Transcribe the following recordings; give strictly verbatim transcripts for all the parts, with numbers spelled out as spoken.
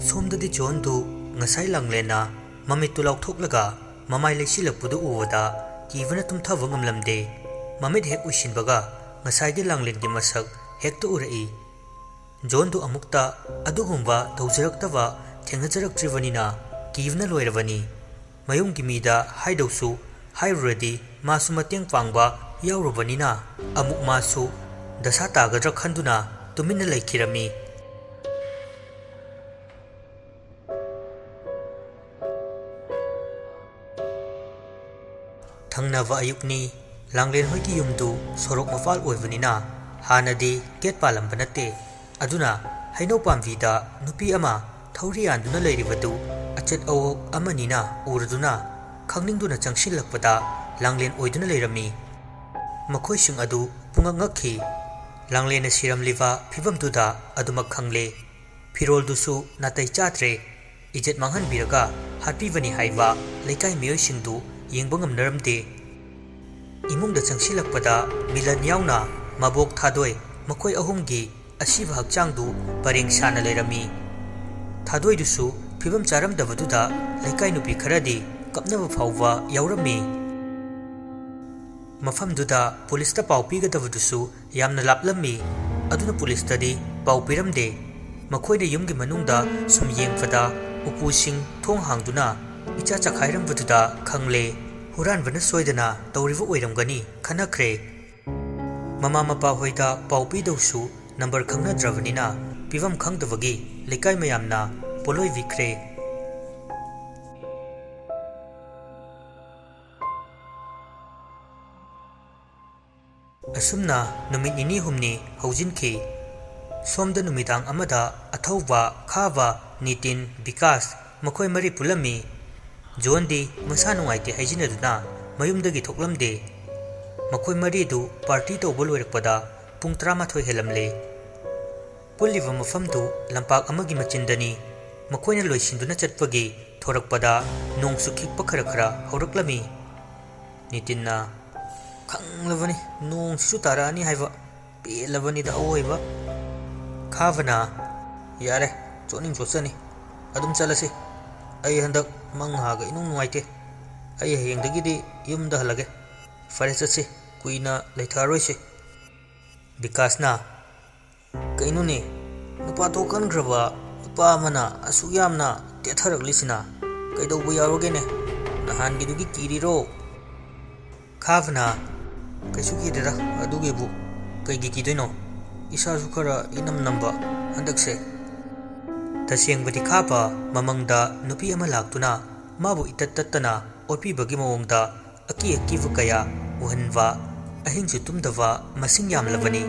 ꯁꯣꯝꯗꯗꯤ ꯖꯣꯟꯗꯨ ꯉꯁꯥꯏ ꯂꯥꯡꯂꯦꯟꯅ ꯃꯃꯤꯠꯇꯨ ꯂꯥꯎꯊꯣꯛꯂꯒ ꯃꯃꯥꯏ ꯂꯩꯁꯤꯜꯂꯛꯄꯗꯨ ꯎꯕꯗ ꯀꯤꯕꯅ ꯇꯨꯝꯊꯕ ꯉꯝꯂꯝꯗꯦ꯫ ꯃꯃꯤꯠ ꯍꯦꯛ ꯎꯏꯁꯤꯟꯕꯒ ꯉꯁꯥꯏꯒꯤ ꯂꯥꯡꯂꯦꯟꯒꯤ ꯃꯁꯛ ꯍꯦꯛꯇ ꯎꯔꯛꯏ꯫ ꯖꯣꯟꯗꯨ ꯑꯃꯨꯛꯇ ꯑꯗꯨꯒꯨꯝꯕ ꯇꯧꯖꯔꯛꯇꯕ ꯊꯦꯡꯅꯖꯔꯛꯇ꯭ꯔꯤꯕꯅꯤꯅ ꯀꯤꯕꯅ ꯂꯣꯏꯔꯕꯅꯤ꯫ ꯃꯌꯨꯝꯒꯤ ꯃꯤꯗ ꯍꯥꯏꯗꯧꯁꯨ ꯍꯥꯏꯔꯨꯔꯗꯤ ꯃꯥꯁꯨ ꯃꯇꯦꯡ ꯄꯥꯡꯕ ꯌꯥꯎꯔꯨꯕꯅꯤꯅ ꯑꯃꯨꯛ ꯃꯥꯁꯨ ꯗꯁꯥ ꯇꯥꯒꯗ꯭ꯔꯥ ꯈꯟꯗꯨꯅ ꯇꯨꯃꯤꯟꯅ ꯂꯩꯈꯤꯔꯝꯃꯤ꯫ ꯊꯪꯅꯕ ꯑꯌꯨꯛꯅꯤ꯫ ꯂꯥꯡꯂꯦꯟ ꯍꯣꯏꯒꯤ ꯌꯨꯝꯗꯨ ꯁꯣꯔꯣꯛ ꯃꯄꯥꯜ ꯑꯣꯏꯕꯅꯤꯅ ꯍꯥꯟꯅꯗꯤ ꯒꯦꯠ ꯄꯥꯜꯂꯝꯕ ꯅꯠꯇꯦ꯫ ꯑꯗꯨꯅ ꯍꯩꯅꯧ ꯄꯥꯝꯕꯤꯗ ꯅꯨꯄꯤ ꯑꯃ ꯊꯧꯔꯤ ꯌꯥꯟꯗꯨꯅ ꯂꯩꯔꯤꯕꯗꯨ ꯑꯆꯠ ꯑꯋꯣꯛ ꯑꯃꯅꯤꯅ ꯎꯔꯗꯨꯅ ꯈꯪꯅꯤꯡꯗꯨꯅ ꯆꯪꯁꯤꯜꯂꯛꯄꯗ ꯂꯥꯡꯂꯦꯟ ꯑꯣꯏꯗꯨꯅ ꯂꯩꯔꯝꯃꯤ꯫ ꯃꯈꯣꯏꯁꯤꯡ ꯑꯗꯨ ꯄꯨꯡꯉꯛ ꯉꯛꯈꯤ꯫ ꯂꯥꯡꯂꯦꯟꯅ ꯁꯤꯔꯝꯂꯤꯕ ꯐꯤꯕꯝꯗꯨꯗ ꯑꯗꯨꯃꯛ ꯈꯪꯂꯦ꯫ ꯐꯤꯔꯣꯜꯗꯨꯁꯨ ꯅꯥꯇꯩ ꯆꯥꯗ꯭ꯔꯦ꯫ ꯏꯖꯠ ꯃꯥꯡꯍꯟꯕꯤꯔꯒ ꯍꯥꯠꯄꯤꯕꯅꯤ ꯍꯥꯏꯕ ꯂꯩꯀꯥꯏ ꯃꯤꯑꯣꯏꯁꯤꯡꯗꯨ ꯌꯦꯡꯕ ꯉꯝꯅꯔꯝꯗꯦ꯫ ꯏꯃꯨꯡꯗ ꯆꯪꯁꯤꯜꯂꯛꯄꯗ ꯃꯤꯂꯟ ꯌꯥꯎꯅ ꯃꯕꯣꯛ ꯊꯥꯗꯣꯏ ꯃꯈꯣꯏ ꯑꯍꯨꯝꯒꯤ ꯑꯁꯤꯕ ꯍꯛꯆꯥꯡꯗꯨ ꯄꯔꯦꯡ ꯁꯥꯅ ꯂꯩꯔꯝꯃꯤ꯫ ꯊꯥꯗꯣꯏꯗꯨꯁꯨ ꯐꯤꯕꯝ ꯆꯥꯔꯝꯗꯕꯗꯨꯗ ꯂꯩꯀꯥꯏ ꯅꯨꯄꯤ ꯈꯔꯗꯤ ꯀꯞꯅꯕ ꯐꯥꯎꯕ ꯌꯥꯎꯔꯝꯃꯤ꯫ ꯃꯐꯝꯗꯨꯗ ꯄꯨꯂꯤꯁꯇ ꯄꯥꯎ ꯄꯤꯒꯗꯕꯗꯨꯁꯨ ꯌꯥꯝꯅ ꯂꯥꯞꯂꯝꯃꯤ꯫ ꯑꯗꯨꯅ ꯄꯨꯂꯤꯁꯇꯗꯤ ꯄꯥꯎ ꯄꯤꯔꯝꯗꯦ꯫ ꯃꯈꯣꯏꯅ ꯌꯨꯝꯒꯤ ꯃꯅꯨꯡꯗ ꯁꯨꯝ ꯌꯦꯡꯕꯗ ꯎꯄꯨꯁꯤꯡ ꯊꯣꯡ ꯍꯥꯡꯗꯨꯅ ꯏꯆꯥ ꯆꯈꯥꯏꯔꯝꯕꯗꯨꯗ ꯈꯪꯂꯦ꯫ ꯍꯨꯔꯥꯟꯕꯅ ꯁꯣꯏꯗꯅ ꯇꯧꯔꯤꯕ ꯑꯣꯏꯔꯝꯒꯅꯤ ꯈꯟꯅꯈ꯭ꯔꯦ꯫ ꯃꯃꯥ ꯃꯄꯥ ꯍꯣꯏꯗ ꯄꯥꯎ ꯄꯤꯗꯧꯁꯨ ꯅꯝꯕꯔ ꯈꯪꯅꯗ꯭ꯔꯕꯅꯤꯅ ꯄꯤꯐꯝ ꯈꯪꯗꯕꯒꯤ ꯂꯩꯀꯥꯏ ꯃꯌꯥꯝꯅ ꯄꯣꯂꯣꯏꯕꯤꯈ꯭ꯔꯦ꯫ ꯑꯁꯨꯝꯅ ꯅꯨꯃꯤꯠ ꯅꯤꯅꯤ ꯍꯨꯝꯅꯤ ꯍꯧꯖꯤꯟꯈꯤ꯫ ꯁꯣꯝꯗ ꯅꯨꯃꯤꯗꯥꯡ ꯑꯃꯗ ꯑꯊꯧꯕ, ꯈꯥꯕ, ꯅꯤꯇꯤꯟ, ꯕꯤꯀꯥꯁ ꯃꯈꯣꯏ ꯃꯔꯤ ꯄꯨꯜꯂꯝꯃꯤ꯫ ꯖꯣꯟꯗꯤ ꯃꯁꯥ ꯅꯨꯡꯉꯥꯏꯇꯦ ꯍꯥꯏꯖꯤꯟꯅꯗꯨꯅ ꯃꯌꯨꯝꯗꯒꯤ ꯊꯣꯛꯂꯝꯗꯦ꯫ ꯃꯈꯣꯏ ꯃꯔꯤꯗꯨ ꯄꯥꯔꯇꯤ ꯇꯧꯕ ꯂꯣꯏꯔꯛꯄꯗ ꯄꯨꯡ ꯇꯔꯥꯃꯥꯊꯣꯏ ꯍꯦꯜꯂꯝꯂꯦ꯫ ꯄꯨꯜꯂꯤꯕ ꯃꯐꯝꯗꯨ ꯂꯝꯄꯥꯛ ꯑꯃꯒꯤ ꯃꯆꯤꯟꯗꯅꯤ꯫ ꯃꯈꯣꯏꯅ ꯂꯣꯏꯁꯤꯟꯗꯨꯅ ꯆꯠꯄꯒꯤ ꯊꯣꯔꯛꯄꯗ ꯅꯣꯡꯁꯨ ꯈꯤꯛꯄ ꯈꯔ ꯈꯔ ꯍꯧꯔꯛꯂꯝꯃꯤ꯫ ꯅꯤꯇꯤꯟꯅ, "ꯈꯪꯂꯕꯅꯤ, ꯅꯣꯡꯁꯤꯁꯨ ꯇꯥꯔꯛꯑꯅꯤ ꯍꯥꯏꯕ꯫ ꯄꯦꯜꯂꯕꯅꯤꯗ ꯑꯋꯣꯏꯕ꯫" ꯈꯥꯕꯅ, "ꯌꯥꯔꯦ, ꯆꯣꯠꯅꯤꯡ ꯆꯣꯠꯆꯅꯤ꯫ ꯑꯗꯨꯝ ꯆꯠꯂꯁꯤ꯫ ꯑꯩ ꯍꯟꯗꯛ ꯃꯪ ꯍꯥꯒ ꯏꯅꯨꯡ ꯅꯨꯡꯉꯥꯏꯇꯦ꯫ ꯑꯩ ꯍꯌꯦꯡꯗꯒꯤꯗꯤ ꯌꯨꯝꯗ ꯍꯜꯂꯒꯦ꯫ ꯐꯔꯦ, ꯆꯠꯁꯤ꯫ ꯀꯨꯏꯅ ꯂꯩꯊꯔꯔꯣꯏꯁꯤ꯫ ꯕꯤꯀꯥꯁꯅ, "ꯀꯩꯅꯣꯅꯦ, ꯅꯨꯄꯥ ꯊꯣꯛꯍꯟꯈ꯭ꯔꯕ ꯅꯨꯄꯥ ꯑꯃꯅ ꯑꯁꯨꯛ ꯌꯥꯝꯅ ꯇꯦꯊꯔꯛꯂꯤꯁꯤꯅ? ꯀꯩꯗꯧꯕ ꯌꯥꯎꯔꯒꯦꯅꯦ? ꯅꯍꯥꯟꯒꯤꯗꯨꯒꯤ ꯀꯤꯔꯤꯔꯣ?" ꯈꯥꯕꯅ, "ꯀꯩꯁꯨ ꯀꯤꯗꯦꯗ, ꯑꯗꯨꯒꯤꯕꯨ ꯀꯩꯒꯤ ꯀꯤꯗꯣꯏꯅꯣ? ꯏꯁꯥꯁꯨ ꯈꯔ ꯏꯅꯝ ꯅꯝꯕ ꯍꯟꯗꯛꯁꯦ꯫" ꯇꯁꯦꯡꯕꯗꯤ ꯈꯥꯕ ꯃꯃꯪꯗ ꯅꯨꯄꯤ ꯑꯃ ꯂꯥꯛꯇꯨꯅ ꯃꯥꯕꯨ ꯏꯇꯠ ꯇꯠꯇꯅ ꯑꯣꯠꯄꯤꯕꯒꯤ ꯃꯑꯣꯡꯗ ꯑꯀꯤ ꯑꯀꯤꯕ ꯀꯌꯥ ꯎꯍꯟꯕ, ꯑꯍꯤꯡꯁꯨ ꯇꯨꯝꯗꯕ ꯃꯁꯤꯡ ꯌꯥꯝꯂꯕꯅꯤ꯫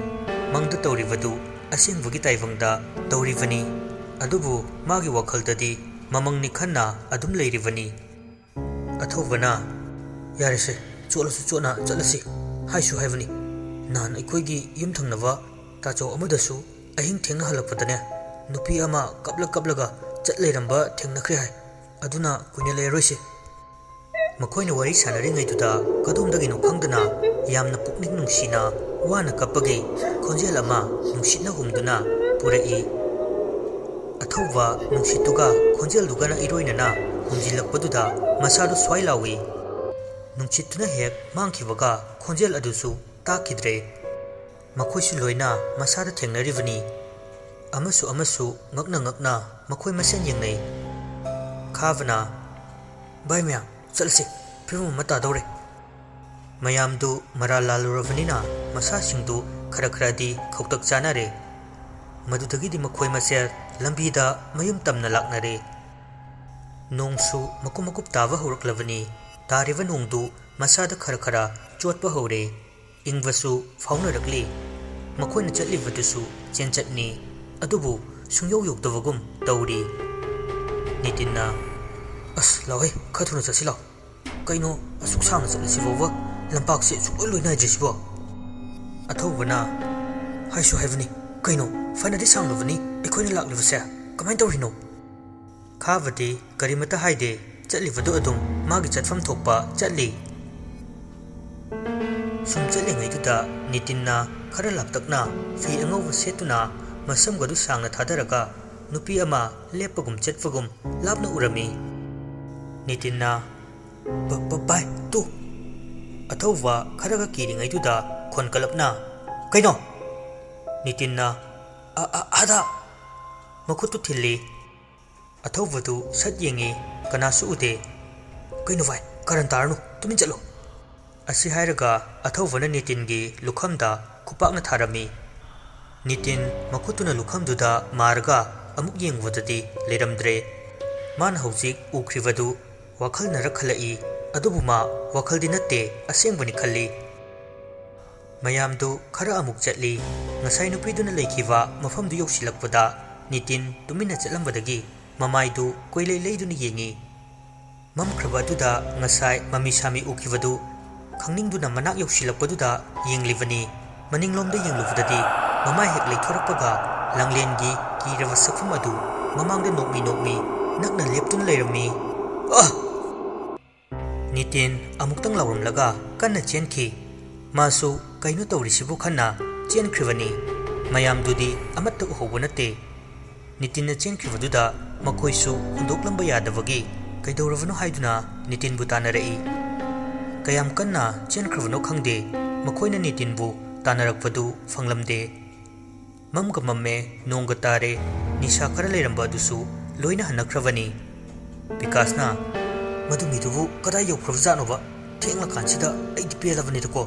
ꯃꯪꯗ ꯇꯧꯔꯤꯕꯗꯨ ꯑꯁꯦꯡꯕꯒꯤ ꯇꯥꯏꯕꯪꯗ ꯇꯧꯔꯤꯕꯅꯤ꯫ ꯑꯗꯨꯕꯨ ꯃꯥꯒꯤ ꯋꯥꯈꯜꯗꯗꯤ ꯃꯃꯪꯅꯤ ꯈꯟꯅ ꯑꯗꯨꯝ ꯂꯩꯔꯤꯕꯅꯤ꯫ ꯑꯊꯧꯕꯅ, "ꯌꯥꯔꯦꯁꯦ, ꯆꯣꯠꯂꯁꯨ ꯆꯣꯠꯅ ꯆꯠꯂꯁꯤ ꯍꯥꯏꯁꯨ ꯍꯥꯏꯕꯅꯤ꯫ ꯅꯍꯥꯟ ꯑꯩꯈꯣꯏꯒꯤ ꯌꯨꯝꯊꯪꯅꯕ ꯇꯥꯆꯧ ꯑꯃꯗꯁꯨ ꯑꯍꯤꯡ ꯊꯦꯡꯅ ꯍꯜꯂꯛꯄꯗꯅꯦ, ꯅꯨꯄꯤ ꯑꯃ ꯀꯞꯂ ꯀꯞꯂꯒ ꯆꯠ ꯂꯩꯔꯝꯕ ꯊꯦꯡꯅꯈ꯭ꯔꯦ ꯍꯥꯏ꯫ ꯑꯗꯨꯅ ꯀꯨꯏꯅ ꯂꯩꯔꯔꯣꯏꯁꯤ꯫" ꯃꯈꯣꯏꯅ ꯋꯥꯔꯤ ꯁꯥꯟꯅꯔꯤꯉꯩꯗꯨꯗ ꯀꯗꯣꯝꯗꯒꯤꯅꯣ ꯈꯪꯗꯅ ꯌꯥꯝꯅ ꯄꯨꯛꯅꯤꯡ ꯅꯨꯡꯁꯤꯅ ꯋꯥꯅ ꯀꯞꯄꯒꯤ ꯈꯣꯟꯖꯦꯜ ꯑꯃ ꯅꯨꯡꯁꯤꯠꯅ ꯍꯨꯝꯗꯨꯅ ꯄꯨꯔꯛꯏ꯫ ꯑꯊꯧꯕ ꯅꯨꯡꯁꯤꯠꯇꯨꯒ ꯈꯣꯟꯖꯦꯜꯗꯨꯒꯅ ꯏꯔꯣꯏꯅꯅ ꯍꯨꯝꯖꯤꯜꯂꯛꯄꯗꯨꯗ ꯃꯁꯥꯗꯨ ꯁ꯭ꯋꯥꯏ ꯂꯥꯎꯏ꯫ ꯅꯨꯡꯁꯤꯠꯇꯨꯅ ꯍꯦꯛ ꯃꯥꯡꯈꯤꯕꯒ ꯈꯣꯟꯖꯦꯜ ꯑꯗꯨꯁꯨ ꯇꯥꯈꯤꯗ꯭ꯔꯦ꯫ ꯃꯈꯣꯏꯁꯨ ꯂꯣꯏꯅ ꯃꯁꯥꯗ ꯊꯦꯡꯅꯔꯤꯕꯅꯤ꯫ ꯑꯃꯁꯨ ꯑꯃꯁꯨ ꯉꯛꯅ ꯉꯛꯅ ꯃꯈꯣꯏ ꯃꯁꯦꯟ ꯌꯦꯡꯅꯩ꯫ ꯈꯥꯕꯅ, "ꯚꯥꯏ ꯃꯌꯥꯝ, ꯆꯠꯂꯁꯤ, ꯐꯤꯕꯝ ꯑꯃ ꯇꯥꯗꯧꯔꯦ꯫" ꯃꯌꯥꯝꯗꯨ ꯃꯔꯥꯜ ꯂꯥꯜꯂꯨꯔꯕꯅꯤꯅ ꯃꯁꯥꯁꯤꯡꯗꯨ ꯈꯔ ꯈꯔꯗꯤ ꯈꯧꯇꯛ ꯆꯥꯅꯔꯦ꯫ ꯃꯗꯨꯗꯒꯤꯗꯤ ꯃꯈꯣꯏ ꯃꯁꯦꯜ ꯂꯝꯕꯤꯗ ꯃꯌꯨꯝ ꯇꯝꯅ ꯂꯥꯛꯅꯔꯦ꯫ ꯅꯣꯡꯁꯨ ꯃꯀꯨꯞ ꯃꯀꯨꯞ ꯇꯥꯕ ꯍꯧꯔꯛꯂꯕꯅꯤ꯫ ꯇꯥꯔꯤꯕ ꯅꯣꯡꯗꯨ ꯃꯁꯥꯗ ꯈꯔ ꯈꯔ ꯆꯣꯠꯄ ꯍꯧꯔꯦ꯫ ꯏꯪꯕꯁꯨ ꯐꯥꯎꯅꯔꯛꯂꯤ꯫ ꯃꯈꯣꯏꯅ ꯆꯠꯂꯤꯕꯗꯨꯁꯨ ꯆꯦꯟꯆꯠꯅꯤ, ꯑꯗꯨꯕꯨ ꯁꯨꯡꯌꯧ ꯌꯧꯗꯕꯒꯨꯝ ꯇꯧꯔꯤ꯫ ꯅꯤꯇꯤꯟꯅ, "ꯑꯁ, ꯂꯥꯎꯍꯦ, ꯈꯔ ꯊꯨꯅ ꯆꯠꯁꯤ ꯂꯥꯎ꯫ ꯀꯩꯅꯣ, ꯑꯁꯨꯛ ꯁꯥꯡꯅ ꯆꯠꯂꯤꯁꯤ ꯐꯥꯎꯕ ꯂꯝꯄꯥꯛꯁꯦ ꯁꯨꯛꯂꯣꯏ ꯂꯣꯏ ꯅꯥꯏꯗ꯭ꯔꯤꯁꯤꯕꯣ?" ꯑꯊꯧꯕꯅ, "ꯍꯥꯏꯁꯨ ꯍꯥꯏꯕꯅꯤ, ꯀꯩꯅꯣ, ꯐꯅꯗꯤ ꯁꯥꯡꯂꯕꯅꯤ ꯑꯩꯈꯣꯏꯅ ꯂꯥꯛꯂꯤꯕꯁꯦ, ꯀꯃꯥꯏꯅ ꯇꯧꯔꯤꯅꯣ?" ꯈꯥꯕꯗꯤ ꯀꯔꯤꯃꯠꯇ ꯍꯥꯏꯗꯦ, ꯆꯠꯂꯤꯕꯗꯨ ꯑꯗꯨꯝ ꯃꯥꯒꯤ ꯆꯠꯐꯝ ꯊꯣꯛꯄ ꯆꯠꯂꯤ꯫ ꯁꯨꯝ ꯆꯠꯂꯤꯉꯩꯗꯨꯗ ꯅꯤꯇꯤꯟꯅ ꯈꯔ ꯂꯥꯞꯇꯛꯅ ꯐꯤ ꯑꯉꯧꯕ ꯁꯦꯠꯇꯨꯅ ꯃꯁꯝꯒꯗꯨ ꯁꯥꯡꯅ ꯊꯥꯗꯔꯒ ꯅꯨꯄꯤ ꯑꯃ ꯂꯦꯞꯄꯒꯨꯝ ꯆꯠꯄꯒꯨꯝ ꯂꯥꯞꯅ ꯎꯔꯝꯃꯤ꯫ ꯅꯤꯇꯤꯟꯅ, "ꯚ-, ꯚ-, ꯚꯥꯏ, ꯇꯨ!" ꯑꯊꯧꯕ ꯈꯔꯒ ꯀꯤꯔꯤꯉꯩꯗꯨꯗ ꯈꯣꯟ ꯀꯜꯂꯞꯅ, "ꯀꯩꯅꯣ?" ꯅꯤꯇꯤꯟꯅ, "ꯑ-, ꯑ-, ꯑꯥꯗ!" ꯃꯈꯨꯠꯇꯨ ꯊꯤꯜꯂꯤ꯫ ꯑꯊꯧꯕꯗꯨ ꯁꯠ ꯌꯦꯡꯉꯤ, ꯀꯅꯥꯁꯨ ꯎꯗꯦ꯫ "ꯀꯩꯅꯣ ꯚꯥꯏ, ꯀꯔꯟ ꯇꯥꯔꯅꯨ, ꯇꯨꯃꯤꯟ ꯆꯠꯂꯣ!" ꯑꯁꯤ ꯍꯥꯏꯔꯒ ꯑꯊꯧꯕꯅ ꯅꯤꯇꯤꯟꯒꯤ ꯂꯨꯈꯝꯗ ꯈꯨꯄꯥꯛꯅ ꯊꯥꯔꯝꯃꯤ꯫ ꯅꯤꯇꯤꯟ ꯃꯈꯨꯠꯇꯨꯅ ꯂꯨꯈꯝꯗꯨꯗ ꯃꯥꯔꯒ ꯑꯃꯨꯛ ꯌꯦꯡꯕꯗꯗꯤ ꯂꯩꯔꯝꯗ꯭ꯔꯦ꯫ ꯃꯥꯅ ꯍꯧꯖꯤꯛ ꯎꯈ꯭ꯔꯤꯕꯗꯨ ꯋꯥꯈꯜꯅꯔ ꯈꯜꯂꯛꯏ, ꯑꯗꯨꯕꯨ ꯃꯥ ꯋꯥꯈꯜꯗꯤ ꯅꯠꯇꯦ, ꯑꯁꯦꯡꯕꯅꯤ ꯈꯜꯂꯤ꯫ ꯃꯌꯥꯝꯗꯨ ꯈꯔ ꯑꯃꯨꯛ ꯆꯠꯂꯤ꯫ ꯉꯁꯥꯏ ꯅꯨꯄꯤꯗꯨꯅ ꯂꯩꯈꯤꯕ ꯃꯐꯝꯗꯨ ꯌꯧꯁꯤꯜꯂꯛꯄꯗ ꯅꯤꯇꯤꯟ ꯇꯨꯃꯤꯟꯅ ꯆꯠꯂꯝꯕꯗꯒꯤ ꯃꯃꯥꯏꯗꯨ ꯀꯣꯏꯂꯩ ꯂꯩꯗꯨꯅ ꯌꯦꯡꯉꯤ꯫ ꯃꯝꯈ꯭ꯔꯕ ꯑꯗꯨꯗ ꯉꯁꯥꯏ ꯃꯃꯤ ꯁꯥꯃꯤ ꯎꯈꯤꯕꯗꯨ ꯈꯪꯅꯤꯡꯗꯨꯅ ꯃꯅꯥꯛ ꯌꯧꯁꯤꯜꯂꯛꯄꯗꯨꯗ ꯌꯦꯡꯂꯤꯕꯅꯤ꯫ ꯃꯅꯤꯡꯂꯣꯝꯗ ꯌꯦꯡꯂꯨꯕꯗꯗꯤ ꯃꯃꯥꯏ ꯍꯦꯛ ꯂꯩꯊꯣꯔꯛꯄꯒ ꯂꯥꯡꯂꯦꯟꯒꯤ ꯀꯤꯔꯕ ꯁꯛꯐꯝ ꯑꯗꯨ ꯃꯃꯥꯡꯗ ꯅꯣꯛꯃꯤ ꯅꯣꯛꯃꯤ ꯅꯛꯅ ꯂꯦꯞꯇꯨꯅ ꯂꯩꯔꯝꯃꯤ꯫ "ꯑ!" ꯅꯤꯇꯤꯟ ꯑꯃꯨꯛꯇꯪ ꯂꯥꯎꯔꯝꯂꯒ ꯀꯟꯅ ꯆꯦꯟꯈꯤ꯫ ꯃꯥꯁꯨ ꯀꯩꯅꯣ ꯇꯧꯔꯤꯁꯤꯕꯨ ꯈꯟꯅ ꯆꯦꯟꯈ꯭ꯔꯤꯕꯅꯤ꯫ ꯃꯌꯥꯝꯗꯨꯗꯤ ꯑꯃꯠꯇ ꯎꯍꯧꯕ ꯅꯠꯇꯦ꯫ ꯅꯤꯇꯤꯟꯅ ꯆꯦꯟꯈ꯭ꯔꯤꯕꯗꯨꯗ ꯃꯈꯣꯏꯁꯨ ꯍꯨꯟꯗꯣꯛꯂꯝꯕ ꯌꯥꯗꯕꯒꯤ ꯀꯩꯗꯧꯔꯕꯅꯣ ꯍꯥꯏꯗꯨꯅ ꯅꯤꯇꯤꯟꯕꯨ ꯇꯥꯟꯅꯔꯛꯏ꯫ ꯀꯌꯥꯝ ꯀꯟꯅ ꯆꯦꯟꯈ꯭ꯔꯕꯅꯣ ꯈꯪꯗꯦ, ꯃꯈꯣꯏꯅ ꯅꯤꯇꯤꯟꯕꯨ ꯇꯥꯟꯅꯔꯛꯄꯗꯨ ꯐꯪꯂꯝꯗꯦ꯫ ꯃꯝꯒ ꯃꯝꯃꯦ, ꯅꯣꯡꯒ ꯇꯥꯔꯦ, ꯅꯤꯁꯥ ꯈꯔ ꯂꯩꯔꯝꯕ ꯑꯗꯨꯁꯨ ꯂꯣꯏꯅ ꯍꯟꯅꯈ꯭ꯔꯕꯅꯤ꯫ ꯕꯤꯀꯥꯁꯅ, "ꯃꯗꯨ ꯃꯤꯗꯨꯕꯨ ꯀꯗꯥꯏ ꯌꯧꯈ꯭ꯔꯕꯖꯥꯠꯅꯣꯕ? ꯊꯦꯡꯂꯀꯥꯟꯁꯤꯗ ꯑꯩꯗꯤ ꯄꯦꯜꯂꯕꯅꯤꯗꯀꯣ꯫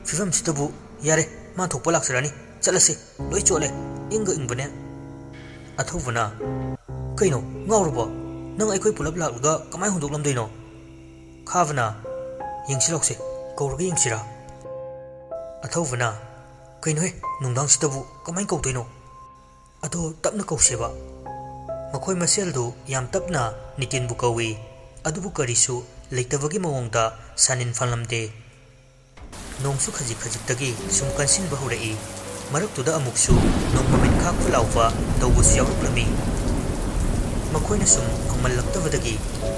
ꯐꯤꯕꯝꯁꯤꯗꯕꯨ, ꯌꯥꯔꯦ, ꯃꯥ ꯊꯣꯛꯄ ꯂꯥꯛꯆꯔꯅꯤ, ꯆꯠꯂꯁꯤ, ꯂꯣꯏ ꯆꯣꯠꯂꯦ, ꯏꯪꯒ ꯏꯪꯕꯅꯦ꯫" ꯑꯊꯧꯕꯅ, "ꯀꯩꯅꯣ, ꯉꯥꯎꯔꯕꯣ? ꯅꯪ ꯑꯩꯈꯣꯏ ꯄꯨꯂꯞ ꯂꯥꯛꯂꯒ ꯀꯃꯥꯏ ꯍꯨꯟꯗꯣꯛꯂꯝꯗꯣꯏꯅꯣ?" ꯈꯥꯕꯅ, "ꯌꯦꯡꯁꯤ ꯂꯥꯎꯁꯦ, ꯀꯧꯔꯒ ꯌꯦꯡꯁꯤꯔꯥ?" ꯑꯊꯧꯕꯅ, "ꯀꯩꯅꯣꯍꯦ, ꯅꯨꯡꯗꯥꯡꯁꯤꯗꯕꯨ ꯀꯃꯥꯏ ꯀꯧꯗꯣꯏꯅꯣ? ꯑꯗꯣ ꯇꯞꯅ ꯀꯧꯁꯦꯕ꯫" ꯃꯈꯣꯏ ꯃꯁꯦꯜꯗꯨ ꯌꯥꯝ ꯇꯞꯅ ꯅꯤꯇꯤꯟꯕꯨ ꯀꯧꯏ, ꯑꯗꯨꯕꯨ ꯀꯔꯤꯁꯨ ꯂꯩꯇꯕꯒꯤ ꯃꯑꯣꯡꯗ ꯁꯥꯅꯤꯟ ꯐꯥꯜꯂꯝꯗꯦ꯫ ꯅꯣꯡꯁꯨ ꯈꯖꯤꯛ ꯈꯖꯤꯛꯇꯒꯤ ꯁꯨꯝ ꯀꯟꯁꯤꯟꯕ ꯍꯧꯔꯛꯏ꯫ ꯃꯔꯛꯇꯨꯗ ꯑꯃꯨꯛꯁꯨ ꯅꯣꯡ ꯃꯃꯤꯠ ꯈꯥꯛꯄ ꯂꯥꯎꯕ ꯇꯧꯕꯁꯨ ꯌꯥꯎꯔꯛꯂꯝꯃꯤ꯫ ꯃꯈꯣꯏꯅ ꯁꯨꯝ ꯉꯝꯃꯜꯂꯛꯇꯕꯗꯒꯤ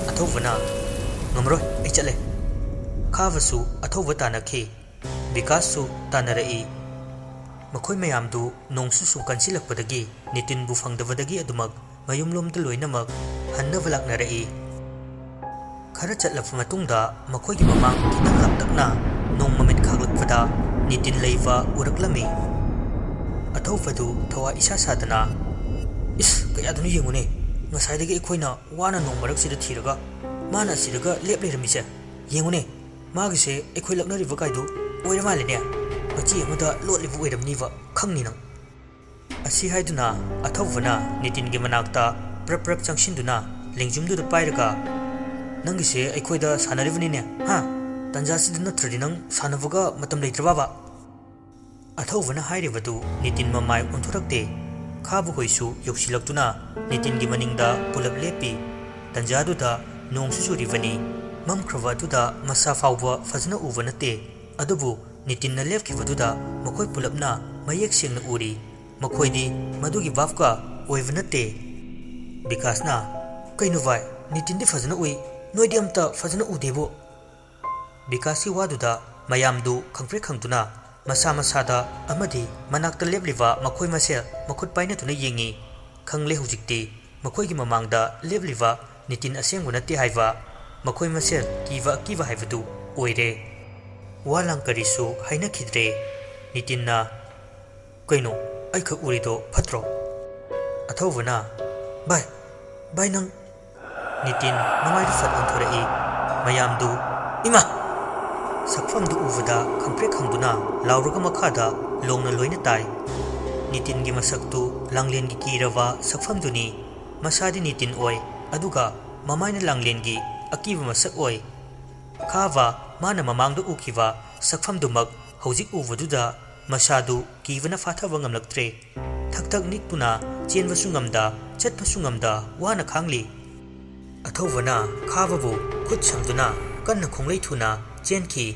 ꯑꯊꯧꯕꯅ, "ꯉꯝꯃꯔꯣꯏ, ꯑꯩ ꯆꯠꯂꯦ꯫" ꯈꯥꯕꯁꯨ ꯑꯊꯧꯕ ꯇꯥꯟꯅꯈꯤ꯫ ꯕꯤꯀꯥꯁꯁꯨ ꯇꯥꯟꯅꯔꯛꯏ꯫ ꯃꯈꯣꯏ ꯃꯌꯥꯝꯗꯨ ꯅꯣꯡꯁꯨ ꯁꯨꯝ ꯀꯟꯁꯤꯜꯂꯛꯄꯗꯒꯤ ꯅꯤꯇꯤꯟꯕꯨ ꯐꯪꯗꯕꯗꯒꯤ ꯑꯗꯨꯃꯛ ꯃꯌꯨꯝꯂꯣꯝꯗ ꯂꯣꯏꯅꯃꯛ ꯍꯟꯅꯕ ꯂꯥꯛꯅꯔꯛꯏ꯫ ꯈꯔ ꯆꯠꯂꯕ ꯃꯇꯨꯡꯗ ꯃꯈꯣꯏꯒꯤ ꯃꯃꯥꯡ ꯈꯤꯇꯪ ꯂꯥꯞꯇꯛꯅ ꯅꯣꯡ ꯃꯃꯤꯠ ꯈꯥꯛꯂꯛꯄꯗ ꯅꯤꯇꯤꯟ ꯂꯩꯕ ꯎꯔꯛꯂꯝꯃꯤ꯫ ꯑꯊꯧꯕꯗꯨ ꯊꯋꯥ ꯏꯁꯥ ꯁꯥꯗꯅ, "ꯏꯁ, ꯀꯌꯥꯗꯅꯣ ꯌꯦꯡꯉꯨꯅꯦ, ꯉꯁꯥꯏꯗꯒꯤ ꯑꯩꯈꯣꯏꯅ ꯋꯥꯅ ꯅꯣꯡ ꯃꯔꯛꯁꯤꯗ ꯊꯤꯔꯒ ꯃꯥꯅ ꯑꯁꯤꯗꯒ ꯂꯦꯞ ꯂꯩꯔꯝꯃꯤꯁꯦ꯫ ꯌꯦꯡꯉꯨꯅꯦ, ꯃꯥꯒꯤꯁꯦ ꯑꯩꯈꯣꯏ ꯂꯛꯅꯔꯤꯕ ꯀꯥꯏꯗꯨ ꯑꯣꯏꯔ ꯃꯥꯜꯂꯦꯅꯦ꯫ ꯃꯆꯤ ꯑꯃꯗ ꯂꯣꯠꯂꯤꯕ ꯑꯣꯏꯔꯝꯅꯤꯕ, ꯈꯪꯅꯤ ꯅꯪ꯫" ꯑꯁꯤ ꯍꯥꯏꯗꯨꯅ ꯑꯊꯧꯕꯅ ꯅꯤꯇꯤꯟꯒꯤ ꯃꯅꯥꯛꯇ ꯄ꯭ꯔꯞ ꯄ꯭ꯔꯞ ꯆꯪꯁꯤꯟꯗꯨꯅ ꯂꯦꯡꯖꯨꯝꯗꯨꯗ ꯄꯥꯏꯔꯒ, "ꯅꯪꯒꯤꯁꯦ ꯑꯩꯈꯣꯏꯗ ꯁꯥꯟꯅꯔꯤꯕꯅꯤꯅꯦ, ꯍꯥ? ꯇꯟꯖꯥꯁꯤꯗ ꯅꯠꯇ꯭ꯔꯗꯤ ꯅꯪ ꯁꯥꯟꯅꯕꯒ ꯃꯇꯝ ꯂꯩꯇ꯭ꯔꯕꯕ?" ꯑꯊꯧꯕꯅ ꯍꯥꯏꯔꯤꯕꯗꯨ ꯅꯤꯇꯤꯟ ꯃꯃꯥꯏ ꯑꯣꯟꯊꯣꯔꯛꯇꯦ꯫ ꯈꯥꯕ ꯍꯣꯏꯁꯨ ꯌꯧꯁꯤꯜꯂꯛꯇꯨꯅ ꯅꯤꯇꯤꯟꯒꯤ ꯃꯅꯤꯡꯗ ꯄꯨꯂꯞ ꯂꯦꯞꯄꯤ꯫ ꯇꯟꯖꯥꯗꯨꯗ ꯅꯣꯡꯁꯨ ꯆꯨꯔꯤꯕꯅꯤ꯫ ꯃꯝꯈ꯭ꯔꯕ ꯑꯗꯨꯗ ꯃꯁꯥ ꯐꯥꯎꯕ ꯐꯖꯅ ꯎꯕ ꯅꯠꯇꯦ꯫ ꯑꯗꯨꯕꯨ ꯅꯤꯇꯤꯟꯅ ꯂꯦꯞꯈꯤꯕꯗꯨꯗ ꯃꯈꯣꯏ ꯄꯨꯂꯞꯅ ꯃꯌꯦꯛ ꯁꯦꯡꯅ ꯎꯔꯤ꯫ ꯃꯈꯣꯏꯗꯤ ꯃꯗꯨꯒꯤ ꯚꯥꯞꯀ ꯑꯣꯏꯕ ꯅꯠꯇꯦ꯫ ꯕꯤꯀꯥꯁꯅ, "ꯀꯩꯅꯣ ꯚꯥꯏ, ꯅꯤꯇꯤꯟꯗꯤ ꯐꯖꯅ ꯎꯏ, ꯅꯣꯏꯗꯤ ꯑꯝꯇ ꯐꯖꯅ ꯎꯗꯦꯕꯨ?" ꯕꯤꯀꯥꯁꯀꯤ ꯋꯥꯗꯨꯗ ꯃꯌꯥꯝꯗꯨ ꯈꯪꯄ꯭ꯔꯦꯛ ꯈꯪꯗꯨꯅ ꯃꯁꯥ ꯃꯁꯥꯗ ꯑꯃꯗꯤ ꯃꯅꯥꯛꯇ ꯂꯦꯞꯂꯤꯕ ꯃꯈꯣꯏ ꯃꯁꯦꯜ ꯃꯈꯨꯠ ꯄꯥꯏꯅꯗꯨꯅ ꯌꯦꯡꯉꯤ꯫ ꯈꯪꯂꯦ ꯍꯧꯖꯤꯛꯇꯤ ꯃꯈꯣꯏꯒꯤ ꯃꯃꯥꯡꯗ ꯂꯦꯞꯂꯤꯕ ꯅꯤꯇꯤꯟ ꯑꯁꯦꯡꯕ ꯅꯠꯇꯦ ꯍꯥꯏꯕ꯫ ꯃꯈꯣꯏ ꯃꯁꯦꯜ ꯀꯤꯕ ꯑꯀꯤꯕ ꯍꯥꯏꯕꯗꯨ ꯑꯣꯏꯔꯦ꯫ ꯋꯥ ꯂꯥꯡ ꯀꯔꯤꯁꯨ ꯍꯥꯏꯅꯈꯤꯗ꯭ꯔꯦ꯫ ꯅꯤꯇꯤꯟꯅ, "ꯀꯩꯅꯣ, ꯑꯩꯈꯛ ꯎꯔꯤꯗꯣ ꯐꯠꯇ꯭ꯔꯣ?" ꯑꯊꯧꯕꯅ, "ꯚꯥꯏ, ꯚꯥꯏ ꯅꯪ?" ꯅꯤꯇꯤꯟ ꯃꯃꯥꯏꯗꯨ ꯐꯠ ꯑꯣꯟꯊꯣꯔꯛꯏ꯫ ꯃꯌꯥꯝꯗꯨ, "ꯏꯃꯥ!" ꯁꯛꯐꯝꯗꯨ ꯎꯕꯗ ꯈꯪꯄ꯭ꯔꯦꯛ ꯈꯪꯗꯨꯅ ꯂꯥꯎꯔꯒ ꯃꯈꯥꯗ ꯂꯣꯡꯅ ꯂꯣꯏꯅ ꯇꯥꯏ꯫ ꯅꯤꯇꯤꯟꯒꯤ ꯃꯁꯛꯇꯨ ꯂꯥꯡꯂꯦꯟꯒꯤ ꯀꯤꯔꯕ ꯁꯛꯐꯝꯗꯨꯅꯤ꯫ ꯃꯁꯥꯗꯤ ꯅꯤꯇꯤꯟ ꯑꯣꯏ, ꯑꯗꯨꯒ ꯃꯃꯥꯏꯅ ꯂꯥꯡꯂꯦꯟꯒꯤ ꯑꯀꯤꯕ ꯃꯁꯛ ꯑꯣꯏ꯫ ꯈꯥꯕ ꯃꯥꯅ ꯃꯃꯥꯡꯗ ꯎꯈꯤꯕ ꯁꯛꯐꯝꯗꯨꯃꯛ ꯍꯧꯖꯤꯛ ꯎꯕꯗꯨꯗ ꯃꯁꯥꯗꯨ ꯀꯤꯕꯅ ꯐꯥꯊꯕ ꯉꯝꯂꯛꯇ꯭ꯔꯦ꯫ ꯊꯛ ꯊꯛ ꯅꯤꯛꯇꯨꯅ ꯆꯦꯟꯕꯁꯨ ꯉꯝꯗ, ꯆꯠꯄꯁꯨ ꯉꯝꯗ ꯋꯥꯅ ꯈꯥꯡꯂꯤ꯫ ꯑꯊꯧꯕꯅ ꯈꯥꯕꯕꯨ ꯈꯨꯠ ꯁꯝꯗꯨꯅ ꯀꯟꯅ ꯈꯣꯡꯂꯩ ꯊꯨꯅ ꯆꯦꯟꯈꯤ꯫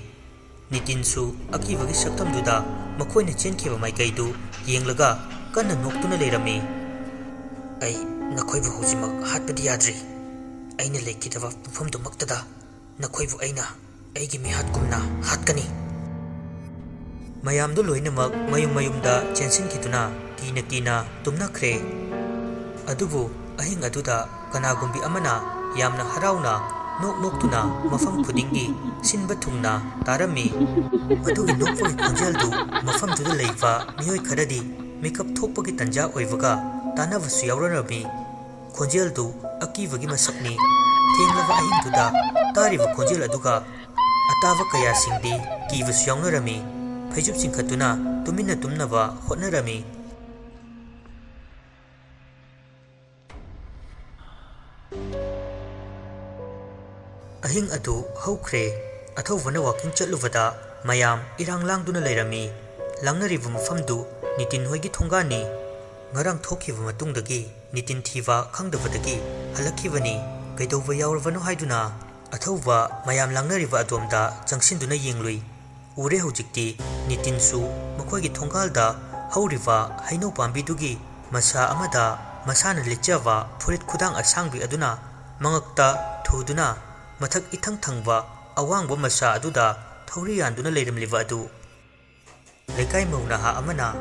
ꯅꯤꯇꯤꯟꯁꯨ ꯑꯀꯤꯕꯒꯤ ꯁꯛꯇꯝꯗꯨꯗ ꯃꯈꯣꯏꯅ ꯆꯦꯟꯈꯤꯕ ꯃꯥꯏꯀꯩꯗꯨ ꯌꯦꯡꯂꯒ ꯀꯟꯅ ꯅꯣꯛꯇꯨꯅ ꯂꯩꯔꯝꯃꯤ꯫ "ꯑꯩ ꯅꯈꯣꯏꯕꯨ ꯍꯧꯖꯤꯛꯃꯛ ꯍꯥꯠꯄꯗꯤ ꯌꯥꯗ꯭ꯔꯤ꯫ ꯑꯩꯅ ꯂꯩꯈꯤꯗꯕ ꯃꯐꯝꯗꯨꯃꯛꯇꯗ ꯅꯈꯣꯏꯕꯨ ꯑꯩꯅ ꯑꯩꯒꯤ ꯃꯤꯍꯥꯠꯀꯨꯝꯅ ꯍꯥꯠꯀꯅꯤ꯫" ꯃꯌꯥꯝꯗꯨ ꯂꯣꯏꯅꯃꯛ ꯃꯌꯨꯝ ꯃꯌꯨꯝꯗ ꯆꯦꯟꯁꯤꯟꯈꯤꯗꯨꯅ ꯀꯤꯅ ꯀꯤꯅ ꯇꯨꯝꯅꯈ꯭ꯔꯦ꯫ ꯑꯗꯨꯕꯨ ꯑꯍꯤꯡ ꯑꯗꯨꯗ ꯀꯅꯥꯒꯨꯝꯕꯤ ꯑꯃꯅ ꯌꯥꯝꯅ ꯍꯔꯥꯎꯅ ꯅꯣꯛ ꯅꯣꯛꯇꯨꯅ ꯃꯐꯝ ꯈꯨꯗꯤꯡꯒꯤ ꯁꯤꯟꯕ ꯊꯨꯡꯅ ꯇꯥꯔꯝꯃꯤ꯫ ꯃꯗꯨꯒꯤ ꯅꯣꯛꯄꯒꯤ ꯈꯣꯟꯖꯦꯜꯗꯨ ꯃꯐꯝꯗꯨꯗ ꯂꯩꯕ ꯃꯤꯑꯣꯏ ꯈꯔꯗꯤ ꯃꯤꯀꯞ ꯊꯣꯛꯄꯒꯤ ꯇꯟꯖꯥ ꯑꯣꯏꯕꯒ ꯇꯥꯟꯅꯕꯁꯨ ꯌꯥꯎꯅꯔꯝꯃꯤ꯫ ꯈꯣꯟꯖꯦꯜꯗꯨ ꯑꯀꯤꯕꯒꯤ ꯃꯁꯛꯅꯤ꯫ ꯊꯦꯡꯂꯕ ꯑꯍꯤꯡꯗꯨꯗ ꯇꯥꯔꯤꯕ ꯈꯣꯟꯖꯦꯜ ꯑꯗꯨꯒ ꯑꯇꯥꯕ ꯀꯌꯥꯁꯤꯡꯗꯤ ꯀꯤꯕꯁꯨ ꯌꯥꯎꯅꯔꯝꯃꯤ꯫ ꯐꯩꯖꯨꯞ ꯆꯤꯡꯈꯠꯇꯨꯅ ꯇꯨꯃꯤꯟꯅ ꯇꯨꯝꯅꯕ ꯍꯣꯠꯅꯔꯝꯃꯤ꯫ ꯑꯍꯤꯡ ꯑꯗꯨ ꯍꯧꯈ꯭ꯔꯦ꯫ ꯑꯊꯧꯕꯅ ꯋꯥꯀꯤꯡ ꯆꯠꯂꯨꯕꯗ ꯃꯌꯥꯝ ꯏꯔꯥꯡ ꯂꯥꯡꯗꯨꯅ ꯂꯩꯔꯝꯃꯤ꯫ ꯂꯥꯡꯅꯔꯤꯕ ꯃꯐꯝꯗꯨ ꯅꯤꯇꯤꯟ ꯍꯣꯏꯒꯤ ꯊꯣꯡꯒꯥꯟꯅꯤ꯫ ꯉꯔꯥꯡ ꯊꯣꯛꯈꯤꯕ ꯃꯇꯨꯡꯗꯒꯤ ꯅꯤꯇꯤꯟ ꯊꯤꯕ ꯈꯪꯗꯕꯗꯒꯤ ꯍꯜꯂꯛꯈꯤꯕꯅꯤ꯫ ꯀꯩꯗꯧꯕ ꯌꯥꯎꯔꯕꯅꯣ ꯍꯥꯏꯗꯨꯅ ꯑꯊꯧꯕ ꯃꯌꯥꯝ ꯂꯥꯡꯅꯔꯤꯕ ꯑꯗꯣꯝꯗ ꯆꯪꯁꯤꯟꯗꯨꯅ ꯌꯦꯡꯂꯨꯏ꯫ ꯎꯔꯦ ꯍꯧꯖꯤꯛꯇꯤ ꯅꯤꯇꯤꯟꯁꯨ ꯃꯈꯣꯏꯒꯤ ꯊꯣꯡꯒꯥꯜꯗ ꯍꯧꯔꯤꯕ ꯍꯩꯅꯧ ꯄꯥꯝꯕꯤꯗꯨꯒꯤ ꯃꯁꯥ ꯑꯃꯗ ꯃꯁꯥꯅ ꯂꯤꯠꯆꯕ ꯐꯨꯔꯤꯠ ꯈꯨꯗꯥꯡ ꯑꯁꯥꯡꯕꯤ ꯑꯗꯨꯅ ꯃꯉꯛꯇ ꯊꯨꯗꯨꯅ ꯃꯊꯛ ꯏꯊꯪ ꯊꯪꯕ ꯑꯋꯥꯡꯕ ꯃꯁꯥ ꯑꯗꯨꯗ ꯊꯧꯔꯤ ꯌꯥꯟꯗꯨꯅ ꯂꯩꯔꯝꯂꯤꯕ ꯑꯗꯨ꯫ ꯂꯩꯀꯥꯏ ꯃꯧ ꯅꯍꯥ ꯑꯃꯅ,